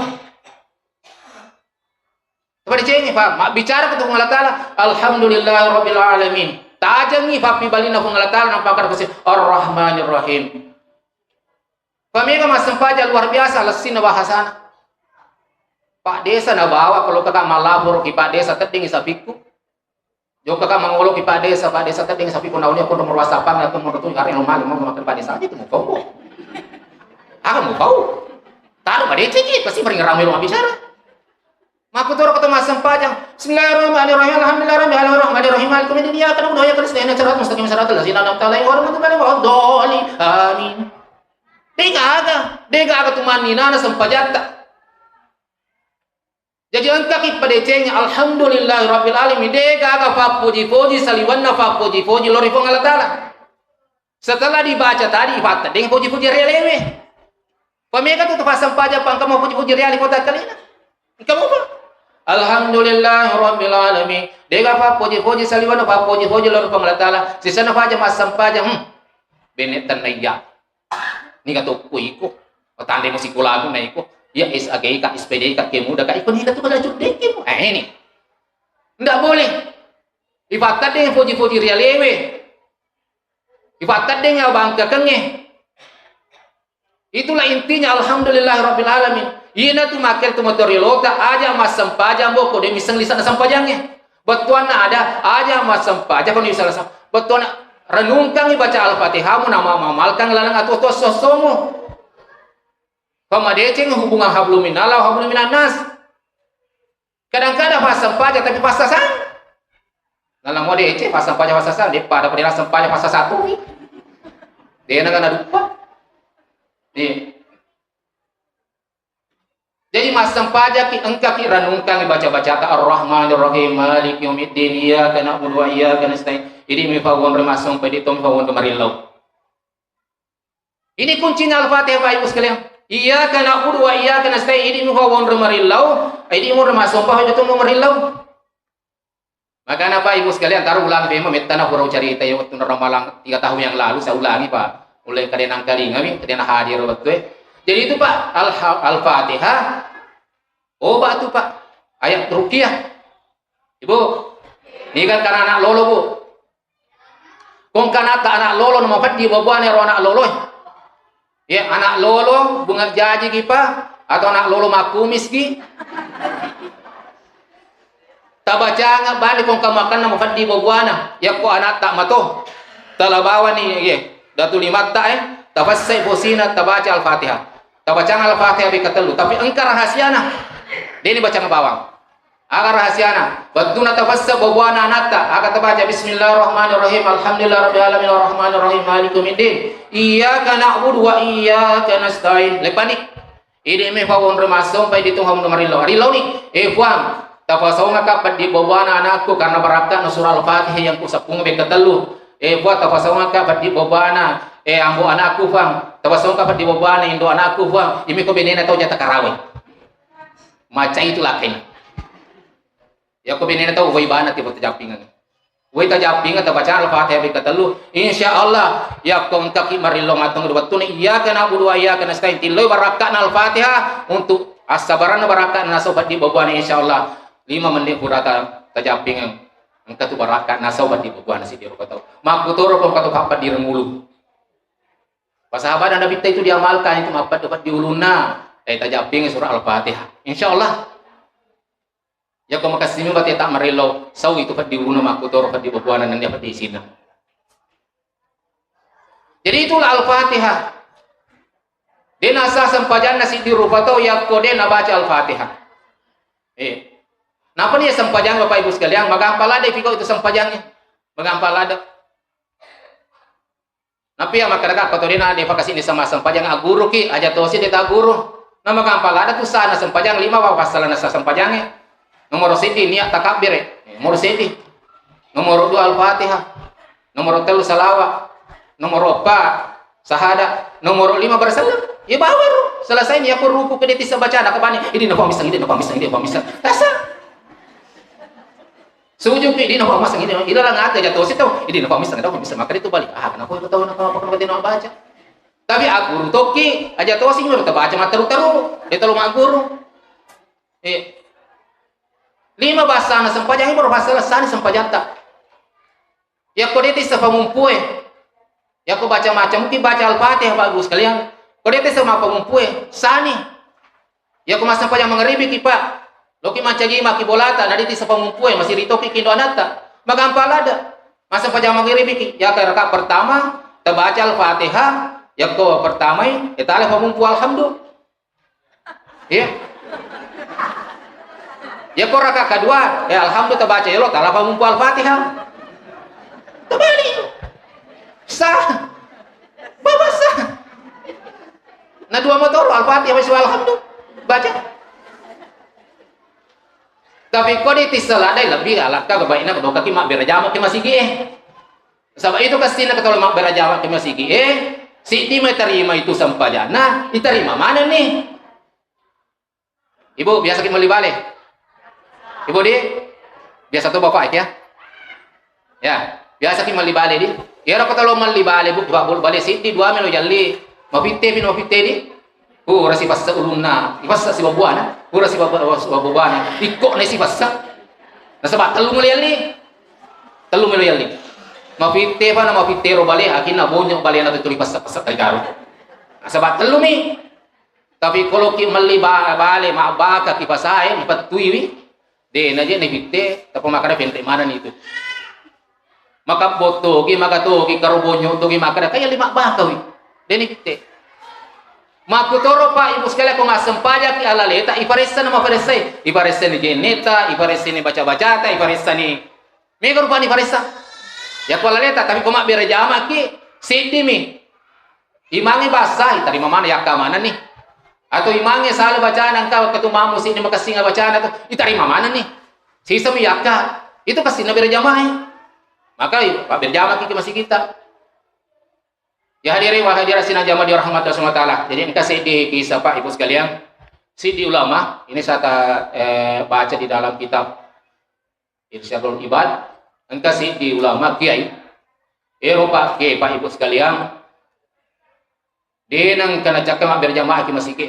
Coba dicengi, Pak. Mabbicara ke Tuhan Allah Ta'ala, Alhamdulillah Rabbil Alamin. Tajengi pappibalina Puang Allah Ta'ala, nampa kada kasi Ar-Rahmanir Rahim. Pamega massempajang luar biasa, lessinna bahasana. Pak Desa nabawa, kalau kakak malapor ki Pak Desa, tedding sapikku. Jokka ka mangoloki Pak Desa, Pak Desa teddeng sapi ko nauni ko nomor WhatsApp-na to, mau tu hari lo malu mau makan Pak Desa aja tu mau kau. Ah, mau kau. Taruh Pak Desa ji, pasti paling ramai lo bicara. Maku toro kata massempajang. Bismillahirrahmanirrahim. Alhamdulillahirrahmanirrahim. Alhamdulillahirrahmanirrahim. Alhamdulillah ya kan sudah ini serat mustaqim serat lazina an'amta alaihim ghairil maghdubi alaihim waladdallin. Amin. Degaga, degaga tu manni nana sempajatta. Jaji engkaki padecengi, alhamdulillahi rabbil alamin, degaga fappoji-poji saliwenna fappoji-poji lao ri Puang Allah Ta'ala. Setelah dibaca tadi, ipatteddengi poji-poji ri alewe. Pamega tu, tu passempajang, pa engka mappuji-puji riali kota kalina. Engka mopa. Alhamdulillah rabbil alamin. Dega pappoji-poji saliweng, pappoji-poji lao ri Puang Allah Taala. Sisana faja massempajang, hmm. Bene tenna iya. Niga tokko iko. Tanre mo sikolaku na iko. Ya S A G ka, S P D ka, ke muda ka. Iko niga tu kada cudde ke mu. Eh, ini. Ndak boleh. Ipattadde poji-poji rialewe. Ipattadde abangkakengnge. Itulah intinya, alhamdulillah rabbil alamin. Ina tu makkeda tu motori lota, aja massempajang boko, de misseng lisanna sempajangnge. Bettuanna ada, aja massempajang ko de misseng lisanna. Bettuanna renungkangi baca Al-Fatihahmu, nama mamalkan laleng atu-atu esso-essomu. Pamadeceng hubungan hablum minallah wa hablum minan nas. Kadang-kadang passempajang tapi passasang. Nala mo deceng passempajang passasang, de pada pada passempajang passasatu. De na kana dupa. Iya. Jadi massempajaki, engkaki renungkangi baca-bacata Ar-Rahmanir Rahim, Maliki Yaumiddin, Iyyaka na'budu wa iyyaka nasta'in. Idi mi fawon remasong pedi tom fawon kemarillau. Ini kuncinya Al-Fatihah, Bapak Ibu sekalian. Iyyaka na'budu wa iyyaka nasta'in. Idi muha wonro marillau, idi muha massompa, idi tu marillau. Makana Bapak Ibu sekalian, taruh ulang bemo mettana pura carita ya waktu Ramalang tiga tahun yang lalu saya ulangi, Pak. Mulai kadena kalingami, kadena hadir waktu eh. Jadi itu Pak, Al- Al-Fatihah. Oh, Pak, tu, Pak. Ayat ruqyah. Ibu, ini kan karena anak lolo, Bu. Kong kanata anak lolo, nama peddi babuane ro anak lolo. Ya, anak lolo, bunga jaji ki, Pak, atau anak lolo makumis ki. Tabacanga bani kong kamakanna mafeddi babuana. Yakko anak tak mato. Talabawani, ya. Datu limatta, eh. Tafassai fosina, tabaca Al-Fatihah. Tabacanga Al-Fatihah beka tellu. Tapi engka rahasiana. Deni bacanga bawang. Aga rahasiana, wettuna tafassa babuana anatta, aga tabaca, "Bismillahirrahmanirrahim, alhamdulillah rabbil alamin, arrahmanirrahim, maliki yaumiddin, iyyaka na'budu wa iyyaka nasta'in." Lepani. Idi me fa wonro massompa, idi tu wonro marillau. Rillau ni, eh Puang, tafasongaka peddi babuana anakku karena barakka'na surah Al-Fatihah yang kuseppunga beka tellu. Eh Puang, tafasongaka peddi babuana, eh ambo anakku Puang, tafasongaka peddi babuana indo anakku Puang, imi ko benena tau jata karawai. Macai tu lakkaina. Yakko benena tau, wai bana tiba tajappingeng. Wai tajappingeng, tabaca Al-Fatihah beka tellu. Insya Allah, yakko engkaki marillo mateng ri wettuna iyyaka na'budu wa iyyaka nasta'in, tilloi barakka'na Al-Fatihah untuk assabaranna barakka'na nasau peddi babuana, insya Allah. Lima menit pura ta- tajappingeng. Engka tu barakka nasau peddi babuana siddi rupa tau. Makkutoro ko engka tu pappeddireng ulu. Pasahabana Nabitta itu diamalkan itu mappeddi-peddi ulunna. Eh, tajappingeng surah Al-Fatihah. Insya Allah. Yakko makessimi bate tak marillo, sau itu peddi uluna makkutoro peddi babuana nennia peddi isinna. Jadi itulah Al-Fatihah. De nasa sempajanna siddi rupa tau yakko de nabaca Al-Fatihah. Eh. Napa nia sempajang Bapak Ibu sekalian? Magampa lada ipiko itu sempajangnya. Magampa lada. Napi ya makkadaka ko to dena de pakasini sama sempajang agguruki, aja tosi de tagguru. Nama gampang ada tu sana sempajang lima wa passalana sa sempajange. Nomor siji niat takabbere. Nomor siji. Nomor dua Al-Fatihah. Nomor tellu salawat. Nomor empat sahada. Nomor lima bersalam. Ya baru selesai nih aku ruku ke detis baca nak kebani. Ini napa misang, ini napa misang, ini napa misang. Rasa. Sujud ki, idina pa masang ini, ila lang ate aja tosi tau, idina pa misang, ada pa misang, maka itu balik. Ah, kenapa itu tahu, kenapa, kenapa dia nak baca? Tapi aku rutoki aja tosi menurut baca mataru-taru, dia terlalu maguru. Eh, lima bahasa na sempajang baru bahasa lesani sempajang tak. Ya kau dia tisa pamumpue. Yakko baca macam, mungkin baca Al-Fatihah, Bapak Ibu sekalian. Ko de tessa mappamumpue, sani. Yakko massempajang mangaribi ki, Pak. Loki mancaji maki bolata, nadi tessa pamumpue, masih ritoki kindo anatta. Magampa lada. Massempajang mangaribi ki, ya raka pertama, tabaca Al-Fatihah, yakko pertamai, etale pamumpu alhamdulillah. Iya. Ya ko raka kedua, ya alhamdulillah tabaca yolo, tala pamumpu Al-Fatihah. Terbalik. Sah. Bapak sah. Nah, dua motor Al-Fatihah masih alhamdulillah. Baca. Tapi ko di tissa ladai lebih alakka kebaikna kedua kaki mak berjama ke masigi eh. Saba itu kastina ketolo mabbere jama ke masigi eh, Siddi mai tarima itu sempajanna, itarima manenni. Ibu, biasa ki melli bale? Ibu di? Biasa to bapak ya? Ya, biasa ki melli bale di? Iyaro ko talo melli bale, Bu, Pak, Bu, bale siddi, dua melo jalli. Mapitte pi, mapitte di? Pura sipassa ulunna, ipassa sibabuana, pura sibabua-, sibabuana. Ikko ne sipassa. Nasaba tellu melo jalli. Tellu melo jalli. Mapitte pa na mapitte ro bale, akhirna bonyok bale na tu ipassa-passa kai garu. Nasaba tellu mi. Tapi koloki melli ba-, bale mabbaka ki pasae, ipettuiwi, de na je ni pitte, tapi makkada penre manenni itu. Maka bottogi, maka togi, karo bonyo togi, makkada kaya lima bakawi. De ni pitte. Makkutoro Pak Ibu sekalian, ko massempajaki alaleta, iparessa na maparessai. Iparessani jenneta, iparessani baca-bacata, iparessani mega rupani paressa. Ya ko alaleta, tapi ko mabbere jamaki, siddimi. Imangnge bassa, itarima maneng yakka manenni. Atau imangnge sala bacana, engka waktu mamu sini makassinga bacana tu, itarima manenni. Sisami yakka, itu kassinna berjamaah. Maka i-, pak berjamaah ki masih kita. Ya hadirin wa hadirat sidang jamaah dirahmati Allah Subhanahu wa taala. Jadi engka seddi kisah Pak Ibu sekalian. Seddi ulama, ini saya ta-, eh, baca di dalam kitab Irsyadul Ibad, engka siddi ulama kiai. Ero Pak Kiai, Pak Ibu sekalian, de nengka nacakka mabbere jamaah ki masigi.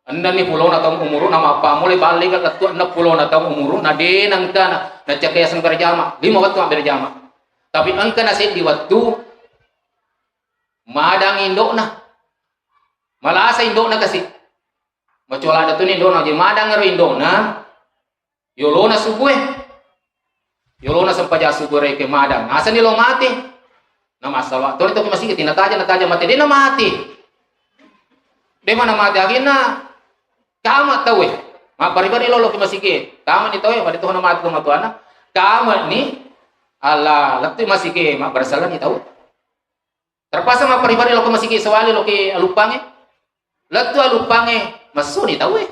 Ennenni pulona taung umuruna, mappammulai balliga lettu enneng pulona taung umuruna, de nengka na-, nacakka yaseng berjamaah, lima wettu mabbere jamaah. Tapi engka na seddi wettu madang indo'na. Malasa indo'na kasi. Macola ada tuni indo'na, je madang ero indo'na. Yolona subuh e. Yolona sempajang subuh reke madang. Nasani lo mati. Na masalah. Toni toki masigi, tina taja, na taja mati. Dena mati. Dema na mati akhirna. Kama tau e. Mapparibadi lolo ki masigi. Kama ni tau e, pada tuh na mati ko matuana. Kama ni Allah, lettu masigi, ma bersalah ni tau. Terpaksa mapparibadi lo ki masigi sewali lo ki aluppange. Lettu aluppange, messuni tau e.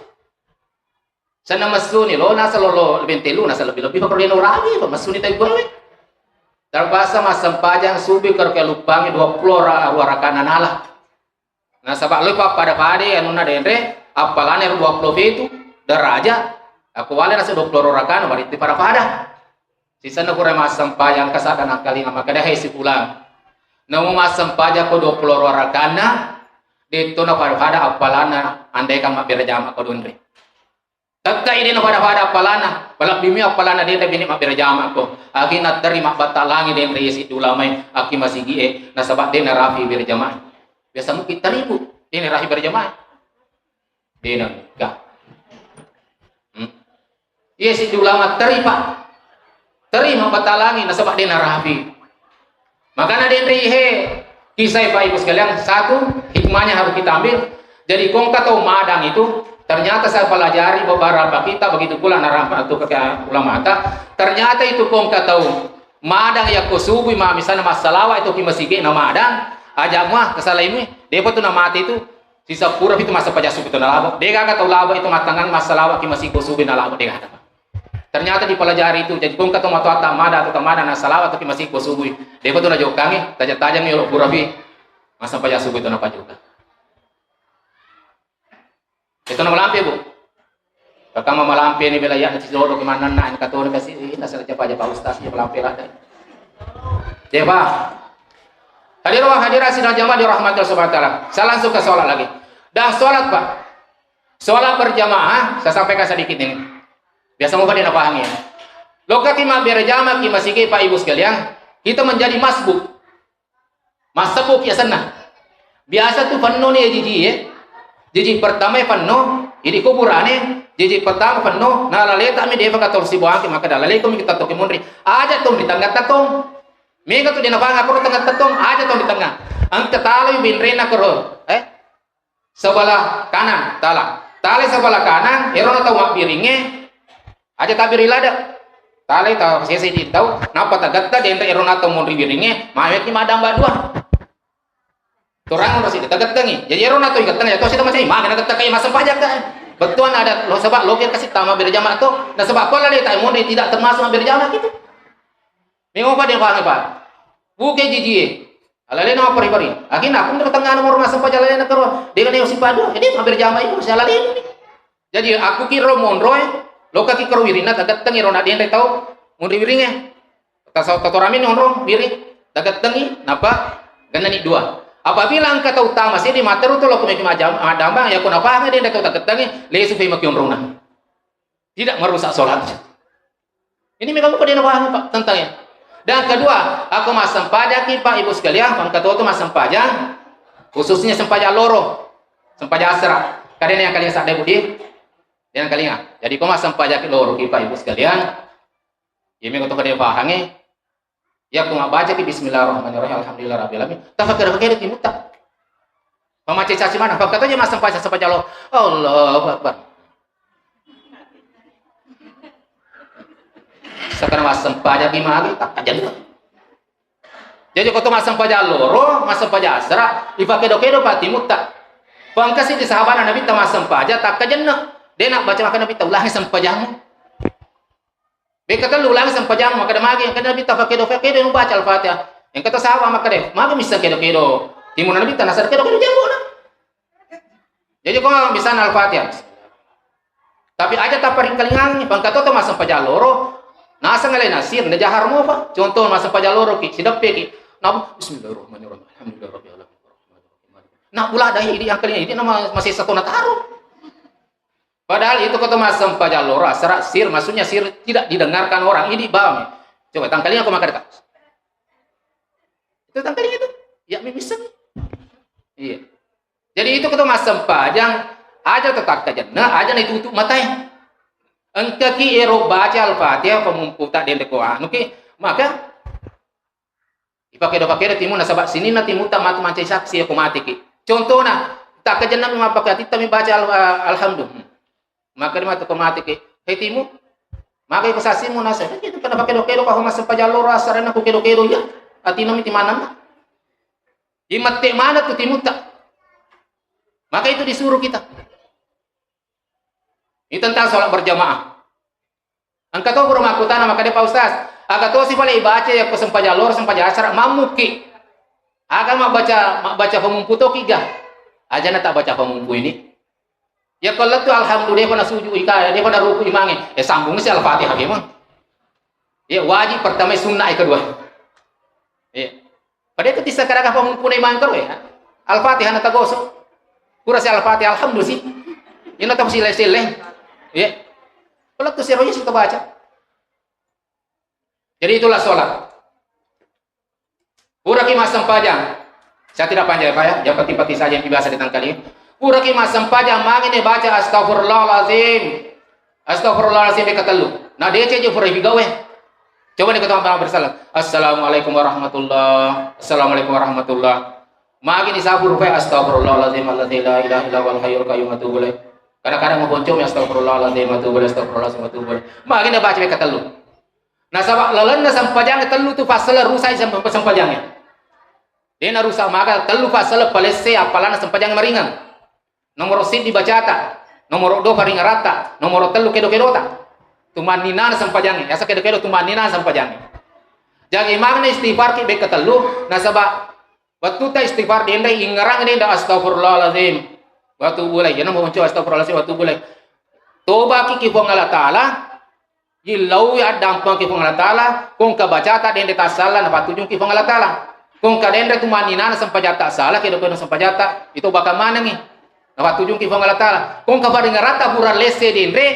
Sanna messuni lo, nasa lolo lebih telu, nasa lebih-lebih, apa perlu uragi, apa messuni tau gue. Terpaksa massempajang subuh karo ke aluppange dua puluh ra-, warakana nala. Nasaba lo pappada-pada anunna denre, appalane ro dua puluh pitu deraja. Aku wale nasa dua puluh rakana, baritti pada-pada. Sisenna pura massempajang kasadda nakkalinga makkeda, "Hai si fulan, namo massempajang ko dua puluh rakanna, detto na pada-pada appalanna andai kan mabbere jama ko donre." Tekka ide na pada-pada appalanna, palebbimi appalanna denre bini mabbere jama ko. Akhirna teri mabbattalangi denre isi ulamae akki masigi e, nasaba de narapi bere jamae. Biasa mungkin teribu, de narapi bere jamae. De nengka. Hmm. Iya siddi ulama teri, Pak. Teri mabbatalangi nasaba de narapi. Makana denre he kisah Pak Ibu sekalian, satu hikmahnya harus kita ambil. Jadi kongka tau madang itu ternyata saya pelajari beberapa kitab, begitu pula narapa tu ke ulamata. Ternyata itu kongka tau madang yakko subui ma misalnya massalawa itu ki masigi na madang aja mua kesalaimi depa tu na mati itu. Sisapura pitu massempajang subuh tu nalabo. Degaga tau labo itu mattangang massalawa ki masiko subuh nalabo, degaga. Ternyata dipelajari itu. Jadi kongka tau matoatta mada atau tamada nassalawa tu ki masiko subuh. Depa tu najokangi, tajang-tajang yolo pura pi massempajang subuh tu napajoka. Itu na malampe, Bu. Kakama malampe ni bela ya, nanti jodoh ke mana na, ini katone kasi, ini asal japa-japa ustaz, ya malampe lah. Japa. Hadirin wa hadirat sidang jamaah dirahmati Allah Subhanahu wa taala. Saya langsung ke sholat lagi. Dan sholat, Pak. Sholat berjamaah, saya sampaikan sedikit ini. Biasa mau pada pahami ya. Lokaki mabbere jama ki masigi, Pak Ibu sekalian, kita menjadi masbuk. Massebbu ki asenna. Biasa tu penno ni jiji e. Jiji pertama penno, idi kuburane, jiji pertama penno, na laleta mi depa ka tau sibuangki, maka da laleko mi kita toki munri. Aja tong di tengah tetong. Mega tu dena panga koro tengah tetong, aja tong di tengah. Engka talo binrena koro, eh? Sebelah kanan, tala. Tala sebelah kanan, erona tau mabbiringe, aja tabbiri lada. Tala ta sese di tau, napa tagatta denre erona tau monri biringe, maweki madamba dua. Torang ro sini tagattangi. Jadi erona tau igattangi, ya tau sita masih, maka nagatta kai massempajang ka. Bettuan ada lo sebab lo kira kasih tama berjamaah tu. Nah sebab kau lalai tak monri tidak termasuk berjamaah gitu. Mengapa dia paham, Pak? Buke jijie. Alalena mappari-pari. Akhirna aku nro tengngana moro massempajang alalena kero. Dega neo sipadu. Jadi maberjamaah itu masih alalena. Jadi aku kiro monro e. Lokaki kero wirinna tagettengi ro na denre tau. Munri wiringe. Tasa-, tatoramini onrong wiring. Tagettengi. Napa? Gennani dua. Apabila engka tau tama sedi materu tu lokko meki majam-, madambang. Ya kuna pahang denre tau tagettengi. Lesu fai maki onrona. Tidak merusak sholat. Ini memang bukan dia paham, Pak, tentang ini. Dan kedua, aku massempajaki, Pak, Ibu sekalian, pangkatoto massempajang, khususnya sempajang loro, sempajang asra. Kadena yang kalian sadar budi, yang kalian. Jadi, kau massempajaki loro, Pak, Ibu sekalian. Ya, memang kau dia paham, eh. Yakko mabbacaki bismillahirrahmanirrahim, alhamdulillah rabbil alamin. Tafakkeda-fakkeda timutta. Pamaccai caci maneng, pakkatoja massempajang, sempajang loro. Allahu Akbar. Sekarang massempajang ki magi, takkajenna. Jadi ko to massempajang loro, massempajang asra, ipakkedo-kedo pa timutta. Pangkasi di sahabat Nabi ta massempajang, takkajenna. Dena baca makan Nabi ta ulangi sempajang. Beka tellu ulangi sempajang, makkeda magi, engka Nabitta fakkedo-fakkedo mubaca Al-Fatihah. Engka to sahabat makkeda, magi misseng kedo-kedo timunna Nabitta, nasaba kedo-kedo jambuna. Jadi ko misalna Al-Fatihah. Tapi aja taparikkalingangi, pangka toto massempajang loro, naseng alena sir, na jahar mofa. Contoh massempajang loro ki, sideppe ki. Nabu, bismillahirrahmanirrahim. Alhamdulillahirabbil alamin. Nah, pula ada idi yang kalian ini nama masih satu nataro. Padahal itu kata massempajang loro asra sir, maksudnya sir tidak didengarkan orang. Ini bawang. Coba tangkalinya aku makan dekat. Itu tangkalinya itu. Ya, mimisen. Iya. Jadi itu kata massempajang aja tetap kajenna, aja na itu tutup matai. Engkaki ero baca Al-Fatihah pemumputa dende ko anu ki, maka Ipakedo-pakedo timu nasaba sininna timutta matu mancai saksi yako mateki. Contona, takkajennami mappake atitta mi baca al-, alhamdulillah. Maka di matu ko mateki, "Hei timu, maka iko saksimu nasa." Itu kana pakedo-kedo ka homa sempajang loro asarana ku kedo-kedo ya. Atinami timanamna. Imette mana tu timutta. Maka itu disuruh kita. Ini tentang sholat berjamaah. Engka to pura makkutana makkeda, "Pak Ustaz, aga tosi pale ibaca yakko sempajang loro, sempajang asara, mammukki? Aga mabbaca, mabbaca famumpu toki ga?" Ajana tak baca famumpu ini. Yakko lettu alhamdulillah, depa nasuju ika, depa naruku imange. Eh, sambung si Al-Fatihah memang. Ya, wajib pertama, sunnah yang kedua. Iya. Pada itu tissa kadaga pamumpuna imang karo ya. Al-Fatihah na tagoso. Pura si Al-Fatihah, alhamdulillah sih. Ina tau sile-sile. Iya. Kalau tu sero Yesus kita baca. Jadi itulah sholat. Puraki massempajang. Saya tidak panjang ya, Pak ya. Yang penting-penting saja yang biasa ditangkali. Puraki massempajang, mangini baca astagfirullahalazim. Astagfirullahalazim yang ketellu. Nah, dia cek pura bigawe. Coba nih ketemu orang bersalah. Assalamualaikum warahmatullah. Assalamualaikum warahmatullah. Magi ni sabu rupai, "Astagfirullahaladzim alladzi la ilaha illa huwal hayyul qayyum, atubu ilaih." Kadang-kadang mau boncong, "Astagfirullahaladzim, atubu ilaih, astagfirullahaladzim, atubu ilaih." Magi na baca meka tellu. Nasaba lalenna sempajang tellu tu pasal rusak sem-, sempajangnge. Dena rusak maka tellu pasal palesse apalana sempajang maringang. Nomoro siddi bacata, nomoro dua faringaratta, nomoro tellu kedo-kedota. Tumanninana sempajangnge, yasa kedo-kedo tumanninana sempajangnge. Jagi magna istighfar ki beka tellu, nasaba wettutta istighfar denre ingerang denre astagfirullahalazim. Wa atubu ilaih, yana mau mencoba astagfirullahalazim wa atubu ilaih. Toba ki ki Puang Allah Ta'ala, Illaui addampengki Puang Allah Ta'ala, kongka bacata denre tassala napattujungki Puang Allah Ta'ala. Kongka denre tumanninana sempajatta sala, kedo-kedo sempajatta, itu bakal manengi. Napattujungki Puang Allah Ta'ala. Kongka faringaratta pura lesse denre,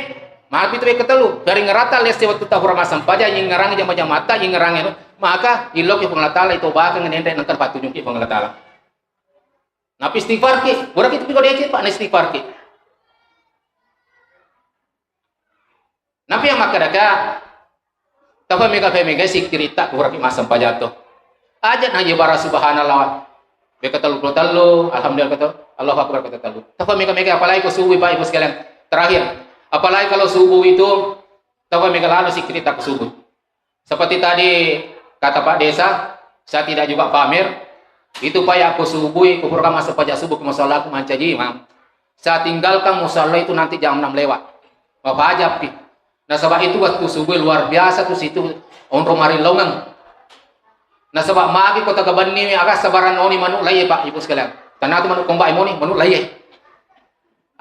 mapi tu beka tellu. Faringaratta lesse wettu tahura massempajang, yingerangi jama-jamatta, yingerangi anu, maka illoki Puang Allah Ta'ala, itu bakal denre nengka napattujungki Puang Allah Ta'ala. Napi istighfar ki, pura kita piko dece, Pak, na istighfar ki. Napi yang makkadaka, tafa mega-mega sikkiritta kuraki massempajang to. Aja na yebara subhanallah. Beka tellu puluh tellu, alhamdulillah kata, Allahu Akbar kata tellu. Tafa mega-mega, apalagi ko subuh, Pak Ibu sekalian. Terakhir, apalagi kalau subuh itu, tafa mega lalu sikkiritta ko subuh. Seperti tadi kata Pak Desa, saya tidak juga pamer. Itu Pak ya, aku subuh, aku program massempajang subuh ke musala, aku mancaji imam. Saya tinggalkan musala itu nanti jam enam lewat. Bapak aja pi. Nasaba itu waktu subuh luar biasa tu situ onro marilongeng. Nasaba magi ko tagabenni, aga sabarang noni manu laiye, Pak, Ibu sekalian. Tanatu manu kombai moni, manu laiye.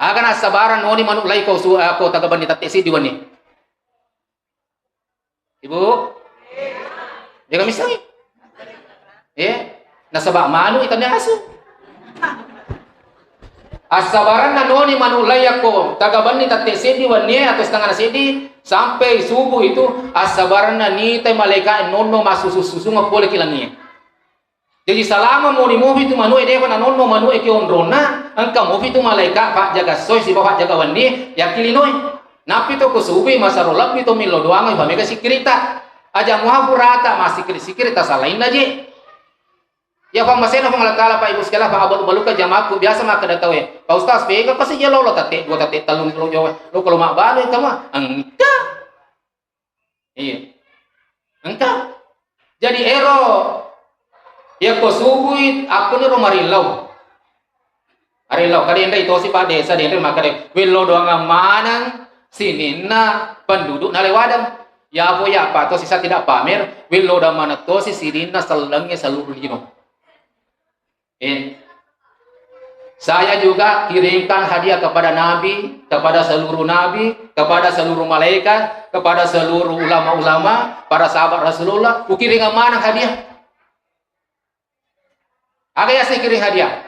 Aga nasabarang noni manu lai ko su-, eh, ko tagabenni tette siddi wenni. Ibu? Jaga misai. Eh, nasaba manu ikan asu. Assabaranna noni manu lai yakko tagabenni tette seddi wennie atau setengah seddi sampai subuh itu, assabaranna nitai malaika nonno massusu-susunga pole ki langie. Jaji salama moni mofi tu manue, defa nanonno manue ki onronna, engka mofi tu malaika pajjaga soe sibawa pajjaga wenni yakki linoe. Nappi to ko subui masaro lebbi to millo doangngi famega sikkiritta. Aja muha burata massikkiri-sikkiri tasalainna je. Ya pammasena Puang Allah Taala, Pak Ibu sekalian, fa abalu-baluka jamaku biasa makkeda tauwe, "Pak Ustaz, pega pasi je lolo tette dua tette tellu lo jowe, lo kalau mabbalu kamu?" Engka. Iya. Engka. Jadi ero yakko subui akkuniro marillau. Arillau, kada enre tosi Pak Desa, denre makkeda, "Wello doangang maneng sininna penduduk Nalewadang." Ya apa, ya apa to sisa tidak pamer, wello doang maneng tosi sininna sellengnge seluruh lino. Eh, saya juga kirimkan hadiah kepada Nabi, kepada seluruh Nabi, kepada seluruh malaikat, kepada seluruh ulama-ulama, para sahabat Rasulullah, kukirimkan maneng hadiah. Aga yaseng kiring hadiah?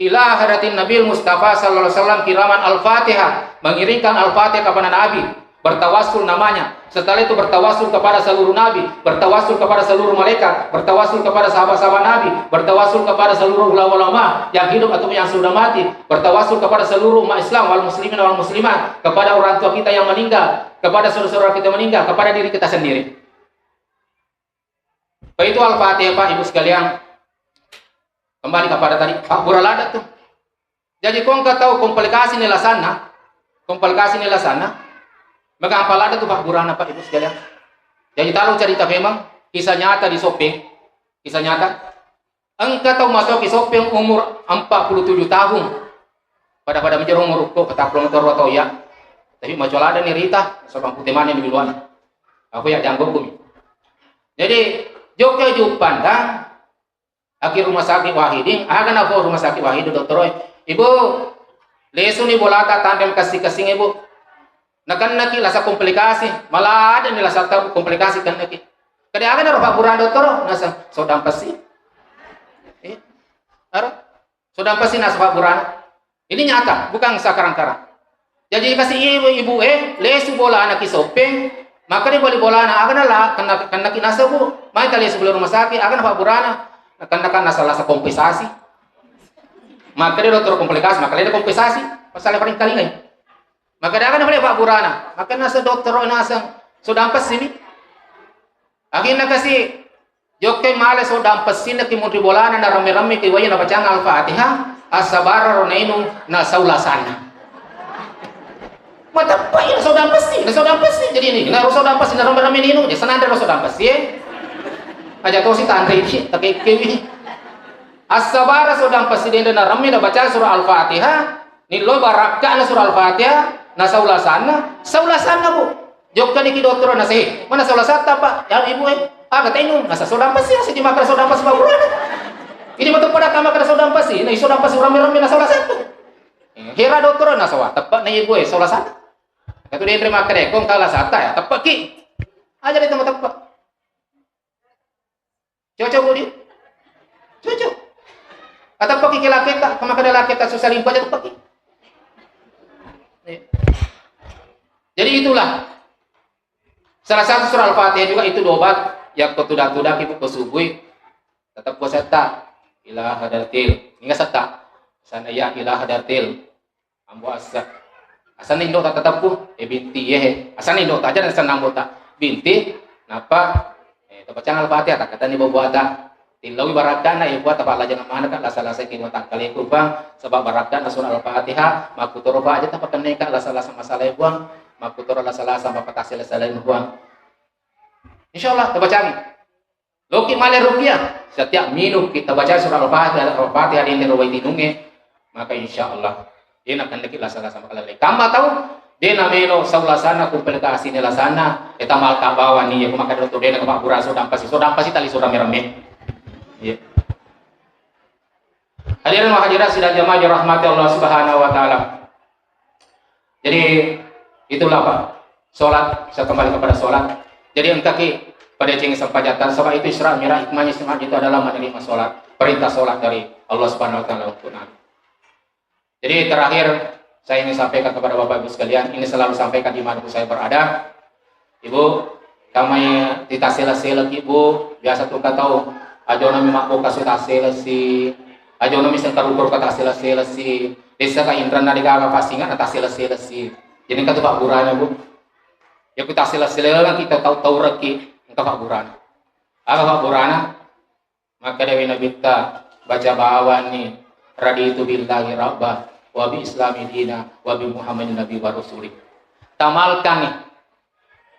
Ila hadratin Nabil Mustafa sallallahu alaihi wasallam kiraman Al-Fatihah, mengiringkan Al-Fatihah kepada Nabi, bertawassul namanya. Setelah itu bertawassul kepada seluruh nabi, bertawassul kepada seluruh malaikat, bertawassul kepada sahabat-sahabat Nabi, bertawassul kepada seluruh ulama-ulama yang hidup atau yang sudah mati, bertawassul kepada seluruh umat Islam, wal muslimin wal muslimat, kepada orang tua kita yang meninggal, kepada saudara-saudara kita meninggal, kepada diri kita sendiri. Begitu Al-Fatihah, Pak, Ibu sekalian. Kembali kepada tadi, Pak Buralada tuh. Jadi, ko engka tau komplikasi ni lasanna, komplikasi ni lasanna, maka apa lada tu Pak Burana, Pak Ibu sekalian. Jadi, talo cerita memang, kisah nyata di Soppeng, kisah nyata. Engka tau masoki Soppeng umur empat puluh tujuh tahun. Pada-pada menjadi umur ko ketapulang toro atau ya. Tapi maco lada ni rita, sabang pute mane ni biluan. Aku ya janggo kumi. Jadi, jokka juppandang, Aki rumah sakit Wahidin, aga nafo rumah sakit Wahidin, dottoroe, "Ibu, lesuni bolata tanre makessing-kessing, Ibu. Nakennaki lasa komplikasi, maladeni lasa tau komplikasi kennaki." Kade aga naro Pak Burana, dottoro? Nasa sodang pesi. Eh, aro? Sodang pesi nasa Pak Burana. Ini nyata, bukan sakarang-karang. Jaji kasi ibu, ibu e, lesu bolana ki Soppeng, maka dia bali bolana, aga na la, kena, kena ki nasa, Bu. Mai ta lesu bola rumah sakit, aga na Pak Burana. Kena kan nasa lasa kompensasi. Maka dia dokter komplikasi, maka dia kompensasi. Pasal paling kali ngai. Maka dia aga na Pak Burana. Maka nasa dokter nasa, sodang pesi ni. Akhirnya kasi Jokkai male sodang pessinna ki munri bolana, na ramme-ramme ki wayya nabacang Al-Fatihah, assabararo nainung, na sau lasanna. Mateppa iya sodang pessi, na sodang pessi. Jadi ini, na ro sodang pessi, na ramme-ramme ninung, ya senandra ro sodang pessi, eh. Aja tosi tanre iki, takekkewi. Assabara sodang pessi dende na ramme nabacang surah Al-Fatihah, Nillo barakka'na surah Al-Fatihah, na sau lasanna, sau lasanna, Bu. Jokkani ki dottoro, nasa, "Eh, mana sau lasatta, Pak?" "Ya, Ibu, eh." "Aga tainung?" "Nasa sodang pasi, nasa di makkeda sodang pasi, Pak Burana." Ini matu pada kama kada sodang pasi, na sodang pasi ramme-ramme na sau lasatta. Eh, hera dottoro, nasa, "Wah, teppe na, Ibu, eh, sau lasatta." Katu denre makkeda, "Ko engka lasatta, ya, teppe ki." Aja itu teppe. Cocok, Budi? Cocok. Atau pakai ke laketa, kama kada laketa susah limpa aja pakai. Iya. Jadi itulah salah satu surah Al-Fatihah juga itu dobat yang kau tudah-tudah ibu kau subui tetap puasa tak ilah hadratil. Ingat tak? Sana ya ilah hadratil. Ambo asa. Asanna indo'ta tateppu, eh, binti, eh. Asanna indo'ta aja, asanna ambo'ta. Binti, nappa, eh, tapacang Al-Fatihah, takkatani boboata. Tillaui barakkana, eh, Puang, tapallajeng maneka lasa-lasa ki matakkaleku, Puang, saba barakkana surah Al-Fatihah, makkutoro pa aja tapakenneka lasa-lasa masalae, Puang, makkutoro lasa-lasa mapatase lasa lain, Puang. Insyaallah, tapacangi. Loki male rukiah, setiap minum kita baca surah Al-Fatihah, Al-Fatihah di ro wai tinunge, maka insya Allah, dena kendaki lasa-lasa makalele. Kamba tau, dena melo sau lasana, kumpel ka asine lasana, eta malka bawani, ya, maka dokter dena ke Pak Burana, sodang pasi, sodang pasi tali sodang merame. Iya. Hadirin wa hadirat sidang jamaah yang dirahmati Allah Subhanahu wa taala. Jadi itulah Pak, sholat, saya kembali kepada sholat. Jadi engkaki pada ceng sempajang, sebab itu Isra Mi'raj, hikmahnya Isra Mi'raj itu adalah menerima sholat, perintah sholat dari Allah Subhanahu wa taala untuk Nabi. Jadi terakhir saya ingin sampaikan kepada Bapak Ibu sekalian, ini selalu sampaikan di mana pun saya berada. Ibu, kami titassela-selaki, Bu, biasa tu engka tau ajona mi mabboka su tassela si, ajona mi sengkarukuru ka tassela-sela si, desa ka inranna de gaga passinga na tassela-sela si. Jadi engka tu pabburana, Bu. Ya ku tassela-sela kita tau-tau reki engka pabburana. Aga pabburana? Makkedawi Nabitta, baca bawani, "Raditu billahi rabba, wa bi islami dina, wa bi Muhammadin nabi wa rasuli." Tamalkangi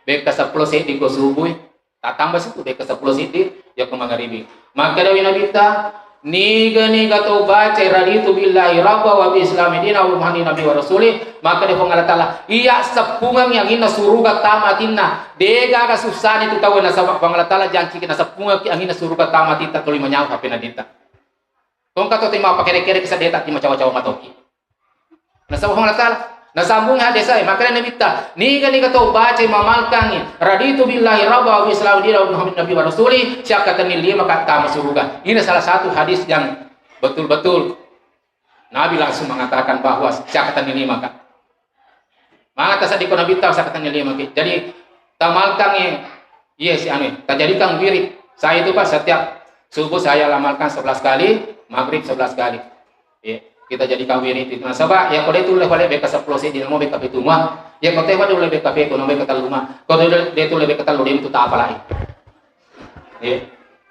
bekka seppulo seddi ko subui, tatamba situ bekka seppulo seddi, yakko mangaribi. Makkedawi Nabitta, "Niga-niga tau bacai, 'Raditu billahi rabba, wa bi islami dina, wa bi Muhammadin nabi wa rasuli,' makkeda Puang Allah Taala, iya seppungengngi anginna suruga tama atinna." Degaga sussani tu tauwe, nasaba Puang Allah Taala janciki naseppungekki anginna suruga tama atitta tuli manyawa hape nadita. Tongka to tima pakere-kere ki seddeta ki macawa-cawa matoki. Nasaba Puang Allah Taala nasambung hadis e, makanya Nabitta, "Niga-niga tau baca mamalkangi, 'Raditu billahi rabba wa bi islami dina wa Muhammad nabi wa rasuli,' siakkatenni lima ka tama suruga." Ini salah satu hadis yang betul-betul Nabi langsung mengatakan bahwa siakkatenni lima ka. Mangata seddi ko Nabitta, siakkatenni lima ki. Jadi tamalkangi, iya si anu, tajadikan wirid. Saya itu Pak, setiap subuh saya amalkan sebelas kali, maghrib sebelas kali. Iya, kita jadikan wirid itu. Nasaba ya ko de tulle pale bekka seppulo seddi, namo bekka pitu mua. Ya ko de tulle bekka pitu, namo bekka tellu mua. Ko de tulle bekka tellu, de tu tapalai. Iya.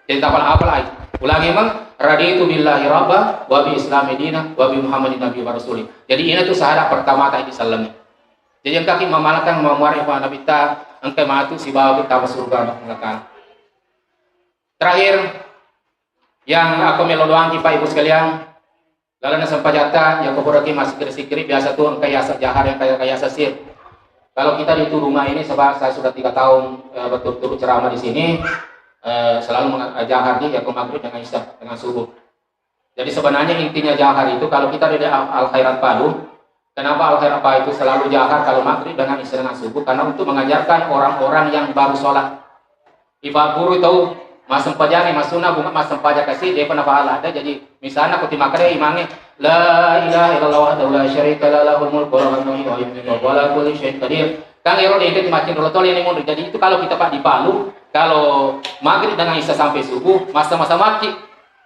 Jadi tapala apalai. Ulangi mang, "Raditu billahi rabba, wa bi islami dina, wa bi Muhammadin nabi wa rasuli." Jadi ini tu syahadat pertama tadi disalami. Jadi engkaki mamalakang mamuare pa Nabitta, engka matu sibawa kita surga Allah Taala. Terakhir, yang aku melo doang Bapak Ibu sekalian, lalenna sempajatta, ya ko puraki massikiri-sikiri, biasa tu engka yasa jahar, engka yasa sir. Kalau kita di itu rumah ini, sebab saya sudah tiga tahun, eh, berturut-turut ceramah di sini, eh, selalu menga-, jahar di, ya ko maghrib dengan isya, dengan subuh. Jadi sebenarnya intinya jahar itu, kalau kita dari Al-, Al-Khairat Palu, kenapa Al-Khairat Palu itu selalu jahar kalau maghrib dengan isya dengan subuh? Karena untuk mengajarkan orang-orang yang baru sholat. Ipagguru tau massempajangnge, massuna bunga massempajang kasi, depa napahala ada. Jadi misalna ko timakkeda imangnge, "La ilaha illallah wahdahu la syarika lah, lahul mulku wa lahul hamdu wa yuhyi wa yumiitu wa huwa ala kulli syai'in qadir." Kan ero de timaccing rolo tole ni munri. Jadi itu kalau kita Pak di Palu, kalau maghrib dengan isya sampai subuh, masa-masa makki.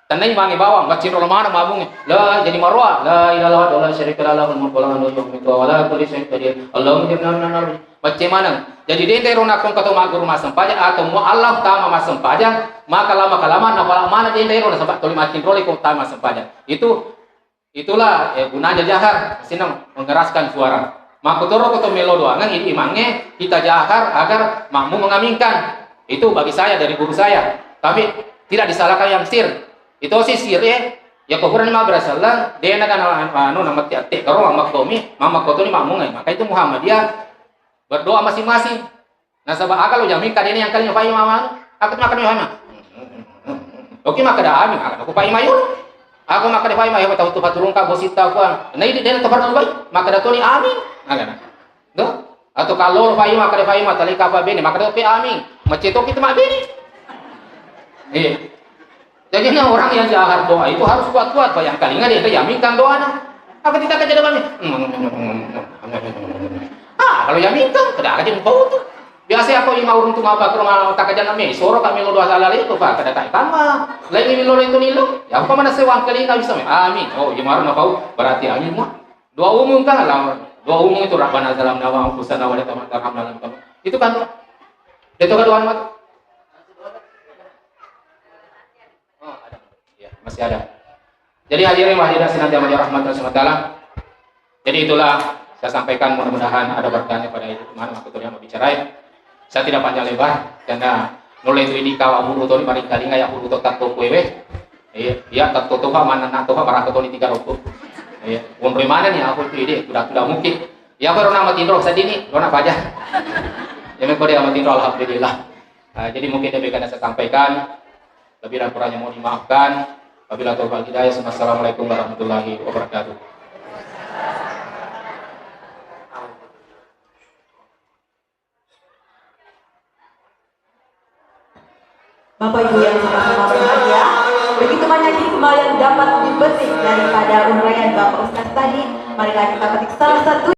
Tenna imangnge bawang, maccing rolo maneng mabungnge. La, jadi maroa, "La ilaha illallah wahdahu la syarika lah, lahul mulku wa lahul hamdu wa yuhyi wa yumiitu wa huwa ala kulli syai'in qadir. Allahumma ja'alna minal maccing maneng." Jadi dende ro nakko engka to magguru massempajang atau muallaf tama massempajang, maka lama-kelamaan napala maneng dende ro nasaba tuli maccing rolo ko tama massempajang. Itu, itulah, eh, gunanya jahar, maksudnya mengeraskan suara. Makkutoro ko to melo doangeng imangnge kita jahar agar makmum mengaminkan. Itu bagi saya dari guru saya. Tapi tidak disalahkan yang sir. Itu si sir, eh, ya ko purani mabbere selleng, de na kana anu na matti atte karo makkomi, makko toni makmungai. Maka itu Muhammadiyah berdoa masing-masing. Nasaba aga lo jamin kadene yang kali nyopai mama anu, aku makan nyopai ma. Oke, makkeda amin, aga aku pai mayu. Aku makkeda pai mayu, tau tu paturung ka bosi tau kuang. Nah, ini de na to parlu bai, makkeda toni amin. Aga na. Tuh? Atau kalau lo pai makkeda pai ma, tali kapa bene, makkeda pe amin. Macetoki tu mabbene. Iya. Jadi, nah, orang yang jahar doa itu harus kuat-kuat, bayangkan ingat dia yaminkan doana. Apa tidak kerja depan nih? Ah, kalau yaminkan, kada aja mau tuh. Biasa aku lima orang tuh mapa ke rumah tak kerja nami, soro kami lo doa salah itu, Pak, kada tak sama. Lain ini lo itu nilo. Ya apa mana sewang kali nggak bisa, amin. Oh, iya, marah apa? Berarti amin mah. Doa umum kan lah. Doa umum itu Rabbana zalamna wa anfusana wa la taghfir lana. Itu kan doa. Itu kan doa mah. Oh, ada. Ya, masih ada. Jadi hadirin wa hadirat sidang jamaah rahmatan Allah Subhanahu wa taala. Jadi itulah saya sampaikan, mudah-mudahan ada berkahnya pada itu mana aku tuh yang mau bicara. Saya tidak panjang lebar karena nulle tu ini kawa buru toni mari kalinga ya buru to tatto kuewe. Iya, iya tatto toha mana na toha baraka toni tiga rokok. Iya, unrui mana nih aku itu ide kuda-kuda mungkin. Ya baru nama tindro sedini, dona paja. Ya meko dia nama tindro alhamdulillah. Ah, jadi mungkin demikian yang saya sampaikan. Lebih dan kurangnya mohon dimaafkan. Wabillahi taufiq wal hidayah. Assalamualaikum warahmatullahi wabarakatuh. Bapak Ibu yang sama-sama berbahagia, begitu banyak hikmah yang dapat dipetik daripada uraian Bapak Ustaz tadi. Marilah kita petik salah satu.